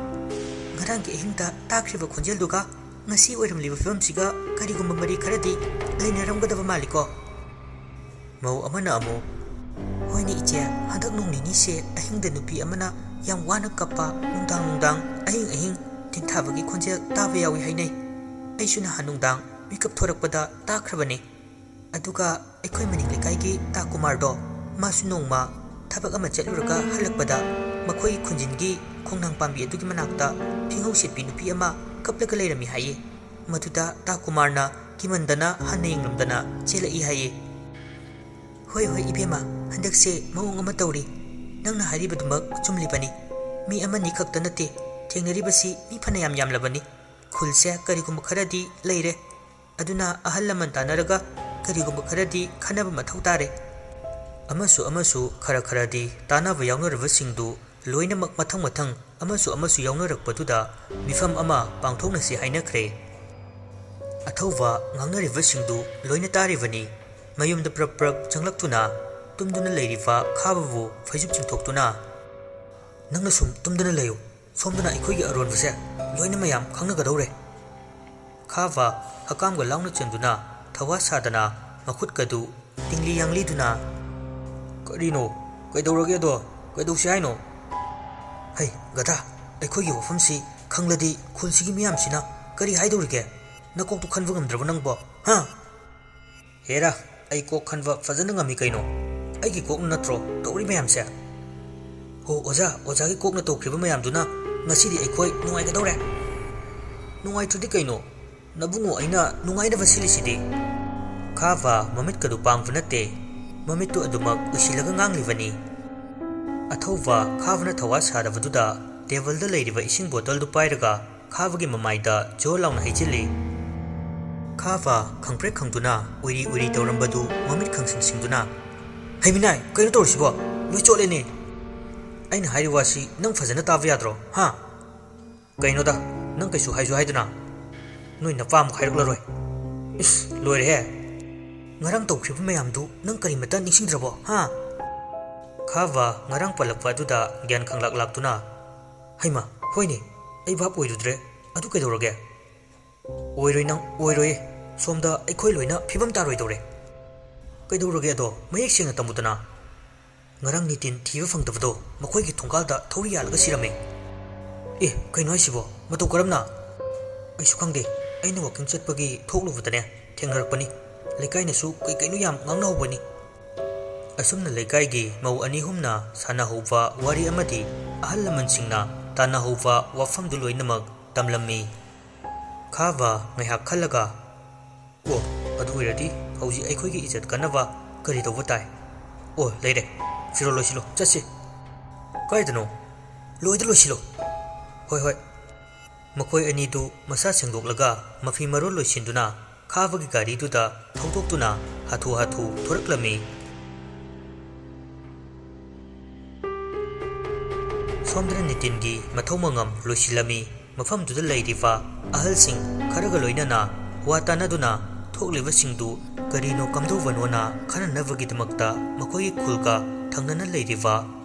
"ꯉꯔꯥꯡꯒꯤ ꯑꯍꯤꯡꯗ ꯇꯥꯈ꯭ꯔꯤꯕ ꯈꯣꯟꯖꯦꯜꯗꯨꯒ ꯉꯁꯤ ꯑꯣꯏꯔꯝꯂꯤꯕ ꯐꯤꯕꯝꯁꯤꯒ ꯀꯔꯤꯒꯨꯝꯕ ꯃꯔꯤ ꯈꯔꯗꯤ ꯂꯩꯅꯔꯝꯒꯗꯕ ꯃꯥꯜꯂꯤꯀꯣ?" ꯃꯧ ꯑꯃꯅ ꯑꯃꯨꯛ, "ꯍꯣꯏꯅꯦ ꯏꯆꯦ, ꯍꯟꯗꯛ ꯅꯣꯡ ꯅꯤꯅꯤꯁꯦ ꯑꯍꯤꯡꯗ ꯅꯨꯄꯤ ꯑꯃꯅ ꯌꯥꯝ ꯋꯥꯅ ꯀꯞꯄ, ꯅꯨꯡꯗꯥꯡ ꯅꯨꯡꯗꯥꯡ, ꯑꯍꯤꯡ ꯑꯍꯤꯡ ꯇꯦꯟꯊꯥꯕꯒꯤ ꯈꯣꯟꯖꯦꯜ ꯇꯥꯕ ꯌꯥꯎꯏ ꯍꯥꯏꯅꯩ꯫ ꯑꯩꯁꯨ ꯅꯍꯥꯟ ꯅꯨꯡꯗꯥꯡ ꯃꯤꯀꯞ ꯊꯣꯔꯛꯄꯗ ꯇꯥꯈ꯭ꯔꯕꯅꯤ꯫ ꯑꯗꯨꯒ ꯑꯩꯈꯣꯏ ꯃꯅꯤꯡ ꯂꯩꯀꯥꯏꯒꯤ ꯇꯥ ꯀꯨꯃꯥꯔꯗꯣ, ꯃꯥꯁꯨ ꯅꯣꯡꯃ ꯊꯕꯛ ꯑꯃ ꯆꯠꯂꯨꯔꯒ ꯍꯜꯂꯛꯄꯗ ꯃꯈꯣꯏꯒꯤ ꯈꯨꯟꯖꯤꯟꯒꯤ ꯈꯣꯡꯅꯥꯡ ꯄꯥꯝꯕꯤ ꯑꯗꯨꯒꯤ ꯃꯅꯥꯛꯇ ꯐꯤꯉꯧ ꯁꯦꯠꯄꯤ ꯅꯨꯄꯤ ꯑꯃ ꯀꯞꯂꯒ ꯂꯩꯔꯝꯃꯤ ꯍꯥꯏꯌꯦ꯫ ꯃꯗꯨꯗ ꯇꯥ ꯀꯨꯃꯥꯔꯅ ꯀꯤꯃꯟꯗꯅ ꯍꯟꯅ ꯌꯦꯡꯂꯝꯗꯅ ꯆꯦꯜꯂꯛꯏ ꯍꯥꯏꯌꯦ꯫" "ꯍꯣꯏ, ꯍꯣꯏ ꯏꯕꯦꯝꯃ, ꯍꯟꯗꯛꯁꯦ ꯃꯑꯣꯡ ꯑꯃ ꯇꯧꯔꯤ꯫ ꯅꯪꯅ ꯍꯥꯏꯔꯤꯕꯗꯨꯃꯛ ꯆꯨꯝꯂꯤꯕꯅꯤ꯫ ꯃꯤ ꯑꯃꯅꯤ ꯈꯛꯇ ꯅꯠꯇꯦ, ꯊꯦꯡꯅꯔꯤꯕꯁꯤ ꯃꯤ ꯐꯅꯌꯥꯝ ꯌꯥꯝꯂꯕꯅꯤ꯫ ꯈꯨꯜꯁꯦ ꯀꯔꯤꯒꯨꯝꯕ ꯈꯔꯗꯤ ꯂꯩꯔꯦ꯫ ꯑꯗꯨꯅ ꯑꯍꯜ ꯂꯃꯟ ꯇꯥꯟꯅꯔꯒ ꯀꯔꯤꯒꯨꯝꯕ ꯈꯔꯗꯤ ꯈꯟꯅꯕ ꯃꯊꯧ ꯇꯥꯔꯦ꯫" ꯑꯃꯁꯨ ꯑꯃꯁꯨ ꯈꯔ ꯈꯔꯗꯤ ꯇꯥꯟꯅꯕ ꯌꯥꯎꯅꯔꯕꯁꯤꯡꯗꯨ ꯂꯣꯏꯅꯃꯛ ꯃꯊꯪ ꯃꯊꯪ ꯑꯃꯁꯨ ꯑꯃꯁꯨ ꯌꯥꯎꯅꯔꯛꯄꯗꯨꯗ ꯃꯤꯐꯝ ꯑꯃ ꯄꯥꯡꯊꯣꯛꯅꯁꯤ ꯍꯥꯏꯅꯈ꯭ꯔꯦ꯫ ꯑꯊꯧꯕ ꯉꯥꯡꯅꯔꯤꯕꯁꯤꯡꯗꯨ ꯂꯣꯏꯅ ꯇꯥꯔꯤꯕꯅꯤ꯫ ꯃꯌꯨꯝꯗ ꯄ꯭ꯔꯞ ꯄ꯭ꯔꯞ ꯆꯪꯂꯛꯇꯨꯅ ꯇꯨꯝꯗꯨꯅ ꯂꯩꯔꯤꯕ ꯈꯥꯕꯕꯨ ꯐꯩꯖꯨꯞ ꯆꯤꯡꯊꯣꯛꯇꯨꯅ, "ꯅꯪꯅ ꯁꯨꯝ ꯇꯨꯝꯗꯅ ꯂꯩꯌꯨ, ꯁꯣꯝꯗꯅ ꯑꯩꯈꯣꯏꯒꯤ ꯑꯔꯣꯟꯕꯁꯦ ꯂꯣꯏꯅ ꯃꯌꯥꯝ ꯈꯪꯅꯒꯗꯧꯔꯦ"꯫ ꯈꯥꯕ ꯍꯀꯥꯝꯒ ꯂꯥꯎꯅ ꯆꯟꯗꯨꯅ ꯊꯋꯥ ꯁꯥꯗꯅ ꯃꯈꯨꯠꯀꯗꯨ ꯇꯤꯡꯂꯤ ꯌꯥꯡꯂꯤꯗꯨꯅ, "ꯀꯔꯤꯅꯣ? ꯀꯩꯗꯧꯔꯒꯦ ꯑꯗꯣ? ꯀꯩꯗꯧꯁꯤ ꯍꯥꯏꯅꯣ?" "ꯍꯩ, ꯒꯙꯥ, ꯑꯩꯈꯣꯏꯒꯤ ꯋꯥꯐꯝꯁꯤ ꯈꯪꯂꯗꯤ ꯈꯨꯜꯁꯤꯒꯤ ꯃꯤꯌꯥꯝꯁꯤꯅ ꯀꯔꯤ ꯍꯥꯏꯗꯧꯔꯤꯒꯦ? ꯅꯀꯣꯛꯇꯨ ꯈꯟꯕ ꯉꯝꯗ꯭ꯔꯕꯣ ꯅꯪꯕꯣ, ꯍꯥ?" "ꯍꯦꯔꯥ, ꯑꯩ ꯀꯣꯛ ꯈꯟꯕ ꯐꯖꯅ ꯉꯝꯃꯤ ꯀꯩꯅꯣ꯫ ꯑꯩꯒꯤ ꯀꯣꯛꯅ ꯅꯠꯇ꯭ꯔꯣ ꯇꯧꯔꯤ ꯃꯌꯥꯝꯁꯦ?" "ꯍꯣ ꯑꯣꯖꯥ, ꯑꯣꯖꯥꯒꯤ ꯀꯣꯛꯅ ꯇꯧꯈ꯭ꯔꯤꯕ ꯃꯌꯥꯝꯗꯨꯅ ꯉꯁꯤꯗꯤ ꯑꯩꯈꯣꯏ ꯅꯨꯡꯉꯥꯏꯒꯗꯧꯔꯦ"꯫ "ꯅꯨꯡꯉꯥꯏꯇ꯭ꯔꯗꯤ ꯀꯩꯅꯣ? ꯅꯕꯨꯡꯉꯣ ꯑꯩꯅ ꯅꯨꯡꯉꯥꯏꯅꯕ ꯁꯤꯜꯂꯤꯁꯤꯗꯤ"꯫ ꯈꯥꯕ ꯃꯃꯤꯠꯀꯗꯨ ꯄꯥꯡꯕ ꯅꯠꯇꯦ, ꯃꯃꯤꯠꯇꯨ ꯑꯗꯨꯃꯛ ꯎꯏꯁꯤꯜꯂꯒ ꯉꯥꯡꯂꯤꯕꯅꯤ꯫ ꯑꯊꯧꯕ ꯈꯥꯕꯅ ꯊꯋꯥ ꯁꯥꯗꯕꯗꯨꯗ ꯇꯦꯕꯜꯗ ꯂꯩꯔꯤꯕ ꯏꯁꯤꯡ ꯕꯣꯇꯜꯗꯨ ꯄꯥꯏꯔꯒ ꯈꯥꯕꯒꯤ ꯃꯃꯥꯏꯗ ꯖꯣꯔ ꯂꯥꯎꯅ ꯍꯩꯖꯤꯜꯂꯤ꯫ ꯈꯥꯕ ꯈꯪꯄ꯭ꯔꯦꯛ ꯈꯪꯗꯨꯅ ꯎꯏꯔꯤ ꯎꯏꯔꯤ ꯇꯧꯔꯝꯕꯗꯨ ꯃꯃꯤꯠ ꯈꯪꯁꯤꯡ ꯁꯤꯡꯗꯨꯅ, "ꯍꯩꯃꯤꯅꯥꯏ, ꯀꯩꯅꯣ ꯇꯧꯔꯤꯁꯤꯕꯣ? ꯂꯣꯏ ꯆꯣꯠꯂꯦꯅꯦ!" "ꯑꯩꯅ ꯍꯥꯏꯔꯤ ꯋꯥꯁꯤ ꯅꯪ ꯐꯖꯅ ꯇꯥꯕ ꯌꯥꯗ꯭ꯔꯣ, ꯍꯥ?" "ꯀꯩꯅꯣꯗ, ꯅꯪ ꯀꯩꯁꯨ ꯍꯥꯏꯁꯨ ꯍꯥꯏꯗꯅ? ꯅꯣꯏ ꯅꯄꯥ ꯑꯃꯨꯛ ꯍꯥꯏꯔꯛꯂꯔꯣꯏ꯫ ꯏꯁ, ꯂꯣꯏꯔꯦꯍꯦ! ꯉꯔꯥꯡ ꯇꯧꯈ꯭ꯔꯤꯕ ꯃꯌꯥꯝꯗꯨ ꯅꯪ ꯀꯔꯤꯃꯇ ꯅꯤꯡꯁꯤꯡꯗ꯭ꯔꯕꯣ, ꯍꯥ?" ꯈꯥꯕ ꯉꯔꯥꯡ ꯄꯜꯂꯛꯄ ꯑꯗꯨꯗ ꯒ꯭ꯌꯥꯟ ꯈꯪꯂꯥꯛ ꯂꯥꯛꯇꯨꯅ, "ꯍꯩꯃ, ꯍꯣꯏꯅꯦ, ꯑꯩ ꯚꯥꯞ ꯑꯣꯏꯔꯨꯗ꯭ꯔꯦ꯫ ꯑꯗꯨ ꯀꯩꯗꯧꯔꯒꯦ?" "ꯑꯣꯏꯔꯣꯏ ꯅꯪ, ꯑꯣꯏꯔꯣꯏꯌꯦ꯫ ꯁꯣꯝꯗ ꯑꯩꯈꯣꯏ ꯂꯣꯏꯅ ꯐꯤꯕꯝ ꯇꯥꯔꯣꯏꯗꯧꯔꯦ"꯫ "ꯀꯩꯗꯧꯔꯒꯦ ꯑꯗꯣ? ꯃꯌꯦꯛ ꯁꯦꯡꯅ ꯇꯝꯃꯨꯗꯅ"꯫ "ꯉꯔꯥꯡ ꯅꯤꯇꯤꯟ ꯊꯤꯕ ꯐꯪꯗꯕꯗꯣ ꯃꯈꯣꯏꯒꯤ ꯊꯣꯡꯒꯥꯜꯗ ꯊꯧꯔꯤ ꯌꯥꯜꯂꯒ ꯁꯤꯔꯝꯃꯦ"꯫ "ꯑꯦ, ꯀꯩꯅꯣ ꯍꯥꯏꯁꯤꯕꯣ? ꯃꯇꯧ ꯀꯔꯝꯅ?" "ꯑꯩꯁꯨ ꯈꯪꯗꯦ꯫ ꯑꯩꯅ ꯋꯥꯀꯤꯡ ꯆꯠꯄꯒꯤ ꯊꯣꯛꯂꯨꯕꯗꯅꯦ ꯊꯦꯡꯅꯔꯛꯄꯅꯤ꯫ ꯂꯩꯀꯥꯏꯅꯁꯨ ꯀꯩ ꯀꯩꯅꯣ ꯌꯥꯝ ꯉꯥꯡꯅꯍꯧꯕꯅꯤ"꯫ ꯑꯁꯨꯝꯅ ꯂꯩꯀꯥꯏꯒꯤ ꯃꯧ ꯑꯅꯤ ꯑꯍꯨꯝꯅ ꯁꯥꯟꯅꯍꯧꯕ ꯋꯥꯔꯤ ꯑꯃꯗꯤ ꯑꯍꯜ ꯂꯃꯟꯁꯤꯡꯅ ꯇꯥꯟꯅꯍꯧꯕ ꯋꯥꯐꯝꯗꯨ ꯂꯣꯏꯅꯃꯛ ꯇꯝꯂꯝꯃꯤ꯫ ꯈꯥꯕ ꯉꯥꯏꯍꯥꯛ ꯈꯜꯂꯒ, "ꯑꯣ, ꯑꯗꯨ ꯑꯣꯏꯔꯗꯤ ꯍꯧꯖꯤꯛ ꯑꯩꯈꯣꯏꯒꯤ ꯏꯖꯠ ꯀꯟꯅꯕ ꯀꯔꯤ ꯇꯧꯕ ꯇꯥꯏ? ꯑꯣ, ꯂꯩꯔꯦ꯫ ꯐꯤꯔꯣꯜ ꯂꯣꯏꯁꯤꯜꯂꯣ, ꯆꯠꯁꯤ"꯫ "ꯀꯥꯏꯗꯅꯣ?" "ꯂꯣꯏꯗ ꯂꯣꯏꯁꯤꯜꯂꯣ"꯫ "ꯍꯣꯏ, ꯍꯣꯏ"꯫ ꯃꯈꯣꯏ ꯑꯅꯤꯗꯨ ꯃꯁꯥ ꯁꯦꯡꯗꯣꯛꯂꯒ ꯃꯐꯤ ꯃꯔꯣꯜ ꯂꯣꯏꯁꯤꯟꯗꯨꯅ ꯈꯥꯕꯒꯤ ꯒꯥꯔꯤꯗꯨꯗ ꯊꯧꯗꯣꯛꯇꯨꯅ ꯍꯥꯊꯨ ꯍꯥꯊꯨ ꯊꯣꯔꯛꯂꯝꯃꯤ꯫ ꯁꯣꯝꯗꯅ ꯅꯤꯇꯤꯟꯒꯤ ꯃꯊꯧ ꯃꯉꯝ ꯂꯣꯏꯁꯤꯜꯂꯝꯃꯤ꯫ ꯃꯐꯝꯗꯨꯗ ꯂꯩꯔꯤꯕ ꯑꯍꯜꯁꯤꯡ ꯈꯔꯒ ꯂꯣꯏꯅꯅ ꯋꯥ ꯇꯥꯅꯗꯨꯅ ꯊꯣꯛꯂꯤꯕꯁꯤꯡꯗꯨ ꯀꯔꯤꯅꯣ ꯀꯝꯗꯧꯕꯅꯣꯅ ꯈꯟꯅꯅꯕꯒꯤꯗꯃꯛꯇ ꯃꯈꯣꯏꯒꯤ ꯈꯨꯜꯒ ꯊꯪꯅꯅ ꯂꯩꯔꯤꯕ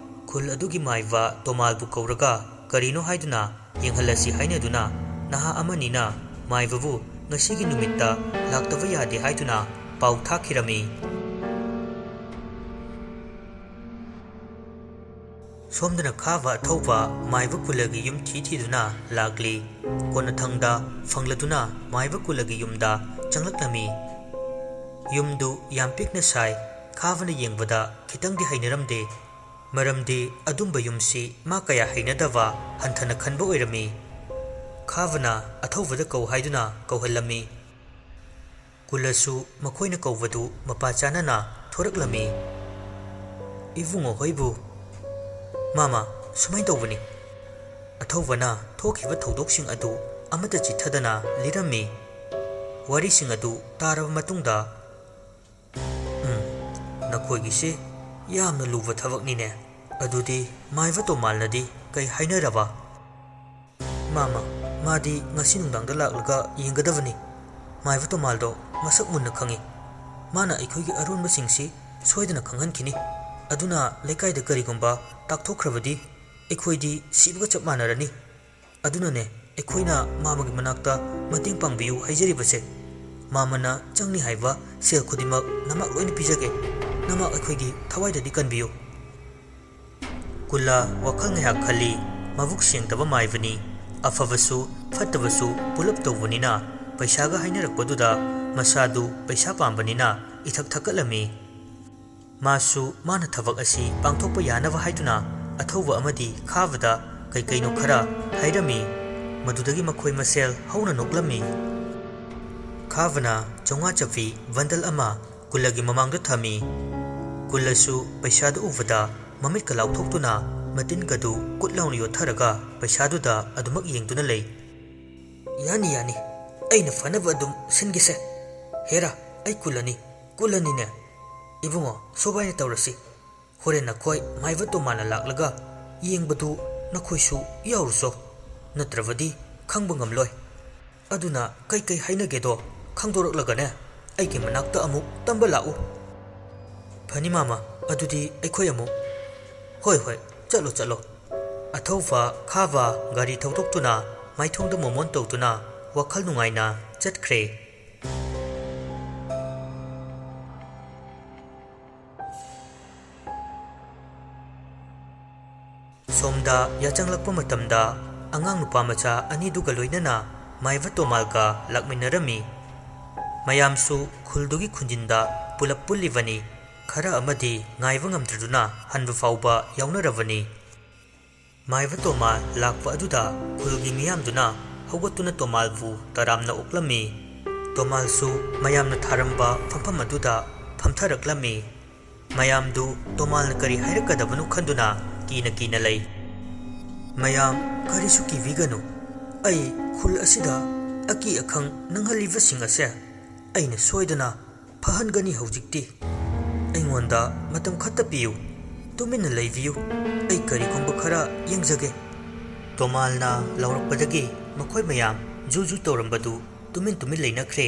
ꯈꯨꯜ ꯑꯗꯨꯒꯤ ꯃꯥꯏꯕ ꯇꯣꯃꯥꯜꯕꯨ ꯀꯧꯔꯒ ꯀꯔꯤꯅꯣ ꯍꯥꯏꯗꯨꯅ ꯌꯦꯡꯍꯜꯂꯁꯤ ꯍꯥꯏꯅꯗꯨꯅ ꯅꯍꯥ ꯑꯃꯅꯤꯅ ꯃꯥꯏꯕꯕꯨ ꯉꯁꯤꯒꯤ ꯅꯨꯃꯤꯠꯇ ꯂꯥꯛꯇꯕ ꯌꯥꯗꯦ ꯍꯥꯏꯗꯨꯅ ꯄꯥꯎ ꯊꯥꯈꯤꯔꯝꯃꯤ꯫ ꯁꯣꯝꯗꯅ ꯈꯥꯕ ꯑꯊꯧꯕ ꯃꯥꯏꯕ ꯀꯨꯂꯒꯤ ꯌꯨꯝ ꯊꯤ ꯊꯤꯗꯨꯅ ꯂꯥꯛꯂꯤ꯫ ꯀꯣꯟꯅꯊꯪꯗ ꯐꯪꯂꯗꯨꯅ ꯃꯥꯏꯕ ꯀꯨꯂꯒꯤ ꯌꯨꯝꯗ ꯆꯪꯂꯛꯂꯝꯃꯤ꯫ ꯌꯨꯝꯗꯨ ꯌꯥꯝ ꯄꯤꯛꯅ ꯁꯥꯏ꯫ ꯈꯥꯕꯅ ꯌꯦꯡꯕꯗ ꯈꯤꯇꯪꯗꯤ ꯍꯩꯅꯔꯝꯗꯦ꯫ ꯃꯔꯝꯗꯤ ꯑꯗꯨꯝꯕ ꯌꯨꯝꯁꯤ ꯃꯥ ꯀꯌꯥ ꯍꯩꯅꯗꯕ, ꯍꯟꯊꯅ ꯈꯟꯕ ꯑꯣꯏꯔꯝꯃꯤ꯫ ꯈꯥꯕꯅ ꯑꯊꯧꯕꯗ ꯀꯧ ꯍꯥꯏꯗꯨꯅ ꯀꯧꯍꯜꯂꯝꯃꯤ꯫ ꯀꯨꯂꯁꯨ ꯃꯈꯣꯏꯅ ꯀꯧꯕꯗꯨ ꯃꯄꯥ ꯆꯥꯅꯅ ꯊꯣꯔꯛꯂꯝꯃꯤ꯫ "ꯏꯕꯨꯡꯉꯣ ꯍꯣꯏꯕꯨ?" "ꯃꯥꯃ, ꯁꯨꯃꯥꯏꯅ ꯇꯧꯕꯅꯤ꯫" ꯑꯊꯧꯕꯅ ꯊꯣꯛꯈꯤꯕ ꯊꯧꯗꯣꯛꯁꯤꯡ ꯑꯗꯨ ꯑꯃꯠꯇ ꯆꯤꯠꯊꯗꯅ ꯂꯤꯔꯝꯃꯤ꯫ ꯋꯥꯔꯤꯁꯤꯡ ꯑꯗꯨ ꯇꯥꯔꯕ ꯃꯇꯨꯡꯗ, "ꯎꯝ, ꯅꯈꯣꯏꯒꯤꯁꯦ ꯌꯥꯝꯅ ꯂꯨꯕ ꯊꯕꯛꯅꯤꯅꯦ꯫ ꯑꯗꯨꯗꯤ ꯃꯥꯏꯕ ꯇꯣꯃꯥꯜꯅꯗꯤ ꯀꯩ ꯍꯥꯏꯅꯔꯕ?" "ꯃꯥꯃ, ꯃꯥꯗꯤ ꯉꯁꯤ ꯅꯨꯡꯗꯥꯡꯗ ꯂꯥꯛꯂꯒ ꯌꯦꯡꯒꯗꯕꯅꯤ꯫ ꯃꯥꯏꯕ ꯇꯣꯃꯥꯜꯗꯣ ꯃꯁꯛ ꯃꯨꯟꯅ ꯈꯪꯏ꯫ ꯃꯥꯅ ꯑꯩꯈꯣꯏꯒꯤ ꯑꯔꯣꯟꯕꯁꯤꯡꯁꯤ ꯁꯣꯏꯗꯅ ꯈꯪꯍꯟꯈꯤꯅꯤ꯫ ꯑꯗꯨꯅ ꯂꯩꯀꯥꯏꯗ ꯀꯔꯤꯒꯨꯝꯕ ꯇꯥꯛꯊꯣꯛꯈ꯭ꯔꯕꯗꯤ ꯑꯩꯈꯣꯏꯗꯤ ꯁꯤꯕꯒ ꯆꯞ ꯃꯥꯟꯅꯔꯅꯤ꯫ ꯑꯗꯨꯅꯅꯦ ꯑꯩꯈꯣꯏꯅ ꯃꯥꯃꯒꯤ ꯃꯅꯥꯛꯇ ꯃꯇꯦꯡ ꯄꯥꯡꯕꯤꯌꯨ ꯍꯥꯏꯖꯔꯤꯕꯁꯦ꯫ ꯃꯥꯃꯅ ꯆꯪꯅꯤ ꯍꯥꯏꯕ ꯁꯦꯜ ꯈꯨꯗꯤꯡꯃꯛ ꯅꯃꯥꯛ ꯂꯣꯏꯅ ꯄꯤꯖꯒꯦ꯫ ꯅꯃꯥꯛ ꯑꯩꯈꯣꯏꯒꯤ ꯊꯋꯥꯏꯗꯗꯤ ꯀꯟꯕꯤꯌꯨ꯫" ꯀꯨꯂꯥ ꯋꯥꯈꯜ ꯉꯥꯏꯍꯥꯛ ꯈꯜꯂꯤ꯫ ꯃꯕꯨꯛ ꯁꯦꯡꯗꯕ ꯃꯥꯏꯕꯅꯤ꯫ ꯑꯐꯕꯁꯨ ꯐꯠꯇꯕꯁꯨ ꯄꯨꯂꯞ ꯇꯧꯕꯅꯤꯅ ꯄꯩꯁꯥꯒ ꯍꯥꯏꯅꯔꯛꯄꯗꯨꯗ ꯃꯁꯥꯗꯨ ꯄꯩꯁꯥ ꯄꯥꯝꯕꯅꯤꯅ ꯏꯊꯛ ꯊꯛꯀꯠꯂꯝꯃꯤ꯫ ꯃꯥꯁꯨ ꯃꯥꯅ ꯊꯕꯛ ꯑꯁꯤ ꯄꯥꯡꯊꯣꯛꯄ ꯌꯥꯅꯕ ꯍꯥꯏꯗꯨꯅ ꯑꯊꯧꯕ ꯑꯃꯗꯤ ꯈꯥꯕꯗ ꯀꯩꯀꯩꯅꯣ ꯈꯔ ꯍꯥꯏꯔꯝꯃꯤ꯫ ꯃꯗꯨꯗꯒꯤ ꯃꯈꯣꯏ ꯃꯁꯦꯜ ꯍꯧꯅ ꯅꯣꯛꯂꯝꯃꯤ꯫ ꯈꯥꯕꯅ ꯆꯥꯝꯃꯉꯥ ꯆꯞꯄꯤ ꯕꯟꯗꯜ ꯑꯃ ꯀꯨꯂꯒꯤ ꯃꯃꯥꯡꯗ ꯊꯝꯃꯤ꯫ ꯀꯨꯂꯁꯨ ꯄꯩꯁꯥꯗꯨ ꯎꯕꯗ ꯃꯃꯤꯠꯀ ꯂꯥꯎꯊꯣꯛꯇꯨꯅ ꯃꯇꯤꯟꯒꯗꯨ ꯀꯨꯠ ꯂꯥꯎꯅ ꯌꯣꯠꯊꯔꯒ ꯄꯩꯁꯥꯗꯨꯗ ꯑꯗꯨꯃꯛ ꯌꯦꯡꯗꯨꯅ ꯂꯩ꯫ "ꯌꯥꯅꯤ, ꯌꯥꯅꯤ꯫ ꯑꯩꯅ ꯐꯅꯕ ꯑꯗꯨꯝ ꯁꯤꯟꯒꯦꯁꯦ꯫ ꯍꯦꯔꯥ, ꯑꯩ ꯀꯨꯂꯅꯤ, ꯀꯨꯂꯅꯤꯅꯦ꯫ ꯏꯕꯨꯡꯉꯣ, ꯁꯨꯃꯥꯏꯅ ꯇꯧꯔꯁꯤ꯫ ꯍꯣꯔꯦꯟ ꯅꯈꯣꯏ ꯃꯥꯏꯕ ꯇꯣꯃꯥꯟꯅ ꯂꯥꯛꯂꯒ ꯌꯦꯡꯕꯗꯨ ꯅꯈꯣꯏꯁꯨ ꯌꯥꯎꯔꯨꯆꯣ꯫ ꯅꯠꯇ꯭ꯔꯕꯗꯤ ꯈꯪꯕ ꯉꯝꯂꯣꯏ꯫ ꯑꯗꯨꯅ ꯀꯩꯀꯩ ꯍꯥꯏꯅꯒꯦꯗꯣ ꯈꯪꯗꯣꯔꯛꯂꯒꯅꯦ, ꯑꯩꯒꯤ ꯃꯅꯥꯛꯇ ꯑꯃꯨꯛ ꯇꯝꯕ ꯂꯥꯛꯎ꯫" "ꯐꯅꯤ ꯃꯥꯃ, ꯑꯗꯨꯗꯤ ꯑꯩꯈꯣꯏ ꯑꯃꯨꯛ..." ꯍꯣꯏ, ꯍꯣꯏ, ꯆꯠꯂꯣ, ꯆꯠꯂꯣ꯫ ꯑꯊꯧꯕ ꯈꯥꯕ ꯒꯥꯔꯤ ꯊꯧꯗꯣꯛꯇꯨꯅ ꯃꯥꯏꯊꯣꯡꯗ ꯃꯣꯃꯣꯟ ꯇꯧꯗꯨꯅ ꯋꯥꯈꯜ ꯅꯨꯡꯉꯥꯏꯅ ꯆꯠꯈ꯭ꯔꯦ꯫ ꯁꯣꯝꯗ ꯌꯥꯆꯪꯂꯛꯄ ꯃꯇꯝꯗ ꯑꯉꯥꯡ ꯅꯨꯄꯥ ꯃꯆꯥ ꯑꯅꯤꯗꯨꯒ ꯂꯣꯏꯅꯅ ꯃꯥꯏꯕ ꯇꯣꯃꯥꯜꯒ ꯂꯥꯛꯃꯤꯟꯅꯔꯝꯃꯤ꯫ ꯃꯌꯥꯝꯁꯨ ꯈꯨꯜꯗꯨꯒꯤ ꯈꯨꯟꯖꯤꯟꯗ ꯄꯨꯂꯞ ꯄꯨꯜꯂꯤꯕꯅꯤ꯫ ꯈꯔ ꯑꯃꯗꯤ ꯉꯥꯏꯕ ꯉꯝꯗ꯭ꯔꯗꯨꯅ ꯍꯟꯕ ꯐꯥꯎꯕ ꯌꯥꯎꯅꯔꯕꯅꯤ꯫ ꯃꯥꯏꯕ ꯇꯣꯃꯥꯜ ꯂꯥꯛꯄ ꯑꯗꯨꯗ ꯈꯨꯜꯒꯤ ꯃꯤꯌꯥꯝꯗꯨꯅ ꯍꯧꯒꯠꯇꯨꯅ ꯇꯣꯃꯥꯜꯕꯨ ꯇꯔꯥꯝꯅ ꯑꯣꯛꯂꯝꯃꯤ꯫ ꯇꯣꯃꯥꯜꯁꯨ ꯃꯌꯥꯝꯅ ꯊꯥꯔꯝꯕ ꯐꯝꯐꯝ ꯑꯗꯨꯗ ꯐꯝꯊꯔꯛꯂꯝꯃꯤ꯫ ꯃꯌꯥꯝꯗꯨ ꯇꯣꯃꯥꯜꯅ ꯀꯔꯤ ꯍꯥꯏꯔꯛꯀꯗꯕꯅꯣ ꯈꯟꯗꯨꯅ ꯀꯤꯅ ꯀꯤꯅ ꯂꯩ꯫ "ꯃꯌꯥꯝ, ꯀꯔꯤꯁꯨ ꯀꯤꯕꯤꯒꯅꯨ꯫ ꯑꯩ ꯈꯨꯜ ꯑꯁꯤꯗ ꯑꯀꯤ ꯑꯈꯪ ꯅꯪꯍꯜꯂꯤꯕꯁꯤꯡ ꯑꯁꯦ ꯑꯩꯅ ꯁꯣꯏꯗꯅ ꯐꯍꯟꯒꯅꯤ꯫ ꯍꯧꯖꯤꯛꯇꯤ ꯑꯩꯉꯣꯟꯗ ꯃꯇꯝ ꯈꯛꯇ ꯄꯤꯌꯨ꯫ ꯇꯨꯃꯤꯟꯅ ꯂꯩꯕꯤꯌꯨ꯫ ꯑꯩ ꯀꯔꯤꯒꯨꯝꯕ ꯈꯔ ꯌꯦꯡꯖꯒꯦ꯫" ꯇꯣꯃꯥꯜꯅ ꯂꯥꯎꯔꯛꯄꯗꯒꯤ ꯃꯈꯣꯏ ꯃꯌꯥꯝ ꯖꯨ ꯖꯨ ꯇꯧꯔꯝꯕꯗꯨ ꯇꯨꯃꯤꯟ ꯇꯨꯃꯤꯟ ꯂꯩꯅꯈ꯭ꯔꯦ꯫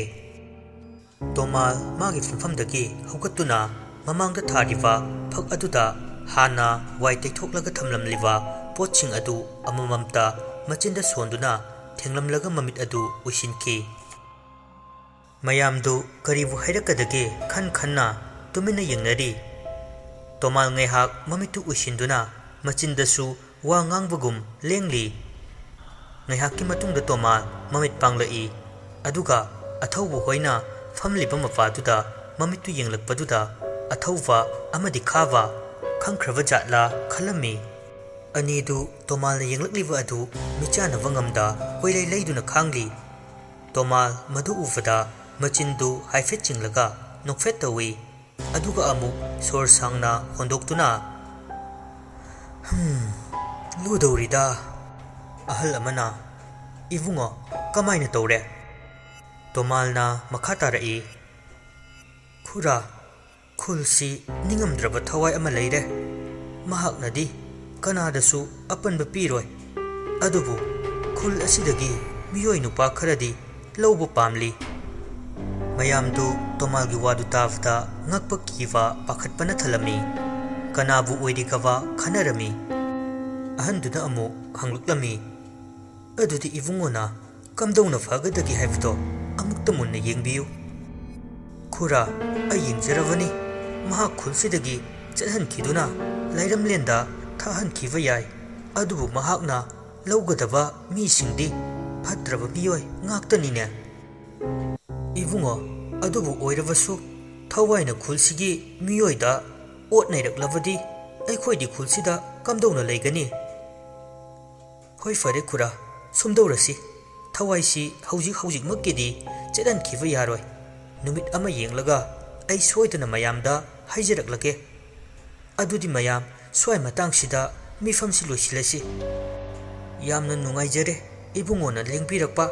ꯇꯣꯃꯥꯜ ꯃꯥꯒꯤ ꯐꯝꯐꯝꯗꯒꯤ ꯍꯧꯒꯠꯇꯨꯅ ꯃꯃꯥꯡꯗ ꯊꯥꯔꯤꯕ ꯐꯛ ꯑꯗꯨꯗ ꯍꯥꯟꯅ ꯋꯥꯏ ꯇꯩꯊꯣꯛꯂꯒ ꯊꯝꯂꯝꯂꯤꯕ ꯄꯣꯠꯁꯤꯡ ꯑꯗꯨ ꯑꯃꯃꯝꯇ ꯃꯆꯤꯟꯗ ꯁꯣꯟꯗꯨꯅ ꯊꯦꯡꯂꯝꯂꯒ ꯃꯃꯤꯠ ꯑꯗꯨ ꯎꯏꯁꯤꯟꯈꯤ꯫ ꯃꯌꯥꯝꯗꯨ ꯀꯔꯤꯕꯨ ꯍꯥꯏꯔꯛꯀꯗꯒꯦ ꯈꯟ ꯈꯟꯅ ꯇꯨꯃꯤꯟꯅ ꯌꯦꯡꯅꯔꯤ꯫ ꯇꯣꯃꯥꯜ ꯉꯥꯏꯍꯥꯛ ꯃꯃꯤꯠꯇꯨ ꯎꯏꯁꯤꯟꯗꯨꯅ ꯃꯆꯤꯟꯗꯁꯨ ꯋꯥ ꯉꯥꯡꯕꯒꯨꯝ ꯂꯦꯡꯂꯤ꯫ ꯉꯥꯏꯍꯥꯛꯀꯤ ꯃꯇꯨꯡꯗ ꯇꯣꯃꯥꯜ ꯃꯃꯤꯠ ꯄꯥꯡꯂꯛꯏ꯫ ꯑꯗꯨꯒ ꯑꯊꯧꯕ ꯍꯣꯏꯅ ꯐꯝꯂꯤꯕ ꯃꯄꯥꯗꯨꯗ ꯃꯃꯤꯠꯇꯨ ꯌꯦꯡꯂꯛꯄꯗꯨꯗ ꯑꯊꯧꯕ ꯑꯃꯗꯤ ꯈꯥꯕ ꯈꯪꯈ꯭ꯔꯕ ꯖꯥꯠꯂꯥ ꯈꯜꯂꯝꯃꯤ꯫ ꯑꯅꯤꯗꯨ ꯇꯣꯃꯥꯜꯅ ꯌꯦꯡꯂꯛꯂꯤꯕ ꯑꯗꯨ ꯃꯤꯠꯆꯥꯟꯅꯕ ꯉꯝꯗ ꯀꯣꯏꯂꯩ ꯂꯩꯗꯨꯅ ꯈꯥꯡꯂꯤ꯫ ꯇꯣꯃꯥꯜ ꯃꯗꯨ ꯎꯕꯗ ꯃꯆꯤꯟꯗꯨ ꯍꯥꯏꯐꯦꯠ ꯆꯤꯡꯂꯒ ꯅꯣꯛꯐꯦꯠ ꯇꯧꯏ꯫ ꯑꯗꯨꯒ ꯑꯃꯨꯛ ꯁꯣꯔ ꯁꯥꯡꯅ ꯍꯣꯟꯗꯣꯛꯇꯨꯅ, "ꯍꯝ, ꯂꯨꯗꯧꯔꯤꯗ꯫" ꯑꯍꯜ ꯑꯃꯅ, "ꯏꯕꯨꯡꯉꯣ, ꯀꯃꯥꯏꯅ ꯇꯧꯔꯦ?" ꯇꯣꯃꯥꯜꯅ ꯃꯈꯥ ꯇꯥꯔꯛꯏ, "ꯈꯨꯔꯥ, ꯈꯨꯜꯁꯤ ꯅꯤꯡꯉꯝꯗ꯭ꯔꯕ ꯊꯋꯥꯏ ꯑꯃ ꯂꯩꯔꯦ꯫ ꯃꯍꯥꯛꯅꯗꯤ ꯀꯅꯥꯗꯁꯨ ꯑꯄꯟꯕ ꯄꯤꯔꯣꯏ꯫ ꯑꯗꯨꯕꯨ ꯈꯨꯜ ꯑꯁꯤꯗꯒꯤ ꯃꯤꯑꯣꯏ ꯅꯨꯄꯥ ꯈꯔꯗꯤ ꯂꯧꯕ ꯄꯥꯝꯂꯤ꯫" ꯃꯌꯥꯝꯗꯨ ꯇꯣꯃꯥꯜꯒꯤ ꯋꯥꯗꯨ ꯇꯥꯕꯗ ꯉꯛꯄ, ꯀꯤꯕ, ꯄꯥꯈꯠꯄꯅ ꯊꯜꯂꯝꯃꯤ꯫ ꯀꯅꯥꯕꯨ ꯑꯣꯏꯔꯤꯒꯕ ꯈꯟꯅꯔꯝꯃꯤ꯫ ꯑꯍꯟꯗꯨꯅ ꯑꯃꯨꯛ ꯍꯪꯂꯛꯂꯝꯃꯤ, "ꯑꯗꯨꯗꯤ ꯏꯕꯨꯡꯉꯣꯅ ꯀꯝꯗꯧꯅ ꯐꯒꯗꯒꯦ ꯍꯥꯏꯕꯗꯣ ꯑꯃꯨꯛꯇ ꯃꯨꯟꯅ ꯌꯦꯡꯕꯤꯌꯨ꯫" "ꯈꯨꯔꯥ, ꯑꯩ ꯌꯦꯡꯖꯔꯕꯅꯤ꯫ ꯃꯍꯥꯛ ꯈꯨꯜꯁꯤꯗꯒꯤ ꯆꯠꯍꯟꯈꯤꯗꯨꯅ ꯂꯥꯏꯔꯝꯂꯦꯟꯗ ꯊꯥꯍꯟꯈꯤꯕ ꯌꯥꯏ꯫ ꯑꯗꯨꯕꯨ ꯃꯍꯥꯛꯅ ꯂꯧꯒꯗꯕ ꯃꯤꯁꯤꯡꯗꯤ ꯐꯠꯇ꯭ꯔꯕ ꯃꯤꯑꯣꯏ ꯉꯥꯛꯇꯅꯤꯅꯦ꯫" "ꯏꯕꯨꯡꯉꯣ, ꯑꯗꯨꯕꯨ ꯑꯣꯏꯔꯕꯁꯨ ꯊꯋꯥꯏꯅ ꯈꯨꯜꯁꯤꯒꯤ ꯃꯤꯑꯣꯏꯗ ꯑꯣꯠ ꯅꯩꯔꯛꯂꯕꯗꯤ ꯑꯩꯈꯣꯏꯗꯤ ꯈꯨꯜꯁꯤꯗ ꯀꯝꯗꯧꯅ ꯂꯩꯒꯅꯤ?" "ꯍꯣꯏ, ꯐꯔꯦ ꯈꯨꯔꯥ, ꯁꯨꯝꯗꯧꯔꯁꯤ꯫ ꯊꯋꯥꯏꯁꯤ ꯍꯧꯖꯤꯛ ꯍꯧꯖꯤꯛꯃꯛꯀꯤꯗꯤ ꯆꯠꯍꯟꯈꯤꯕ ꯌꯥꯔꯣꯏ꯫ ꯅꯨꯃꯤꯠ ꯑꯃ ꯌꯦꯡꯂꯒ ꯑꯩ ꯁꯣꯏꯗꯅ ꯃꯌꯥꯝꯗ ꯍꯥꯏꯖꯔꯛꯂꯒꯦ꯫ ꯑꯗꯨꯗꯤ ꯃꯌꯥꯝ, ꯁ꯭ꯋꯥꯏ ꯃꯇꯥꯡꯁꯤꯗ ꯃꯤꯐꯝꯁꯤ ꯂꯣꯏꯁꯤꯜꯂꯁꯤ꯫" "ꯌꯥꯝꯅ ꯅꯨꯡꯉꯥꯏꯖꯔꯦ ꯏꯕꯨꯡꯉꯣꯅ ꯂꯦꯡꯕꯤꯔꯛꯄ꯫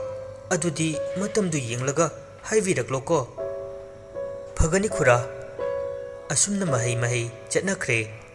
ꯑꯗꯨꯗꯤ ꯃꯇꯝꯗꯨ ꯌꯦꯡꯂꯒ ꯍꯥꯏꯕꯤꯔꯛꯂꯣꯀꯣ꯫" "ꯐꯒꯅꯤ ꯈꯨꯔꯥ꯫" ꯑꯁꯨꯝꯅ ꯃꯍꯩ ꯃꯍꯩ ꯆꯠꯅꯈ꯭ꯔꯦ꯫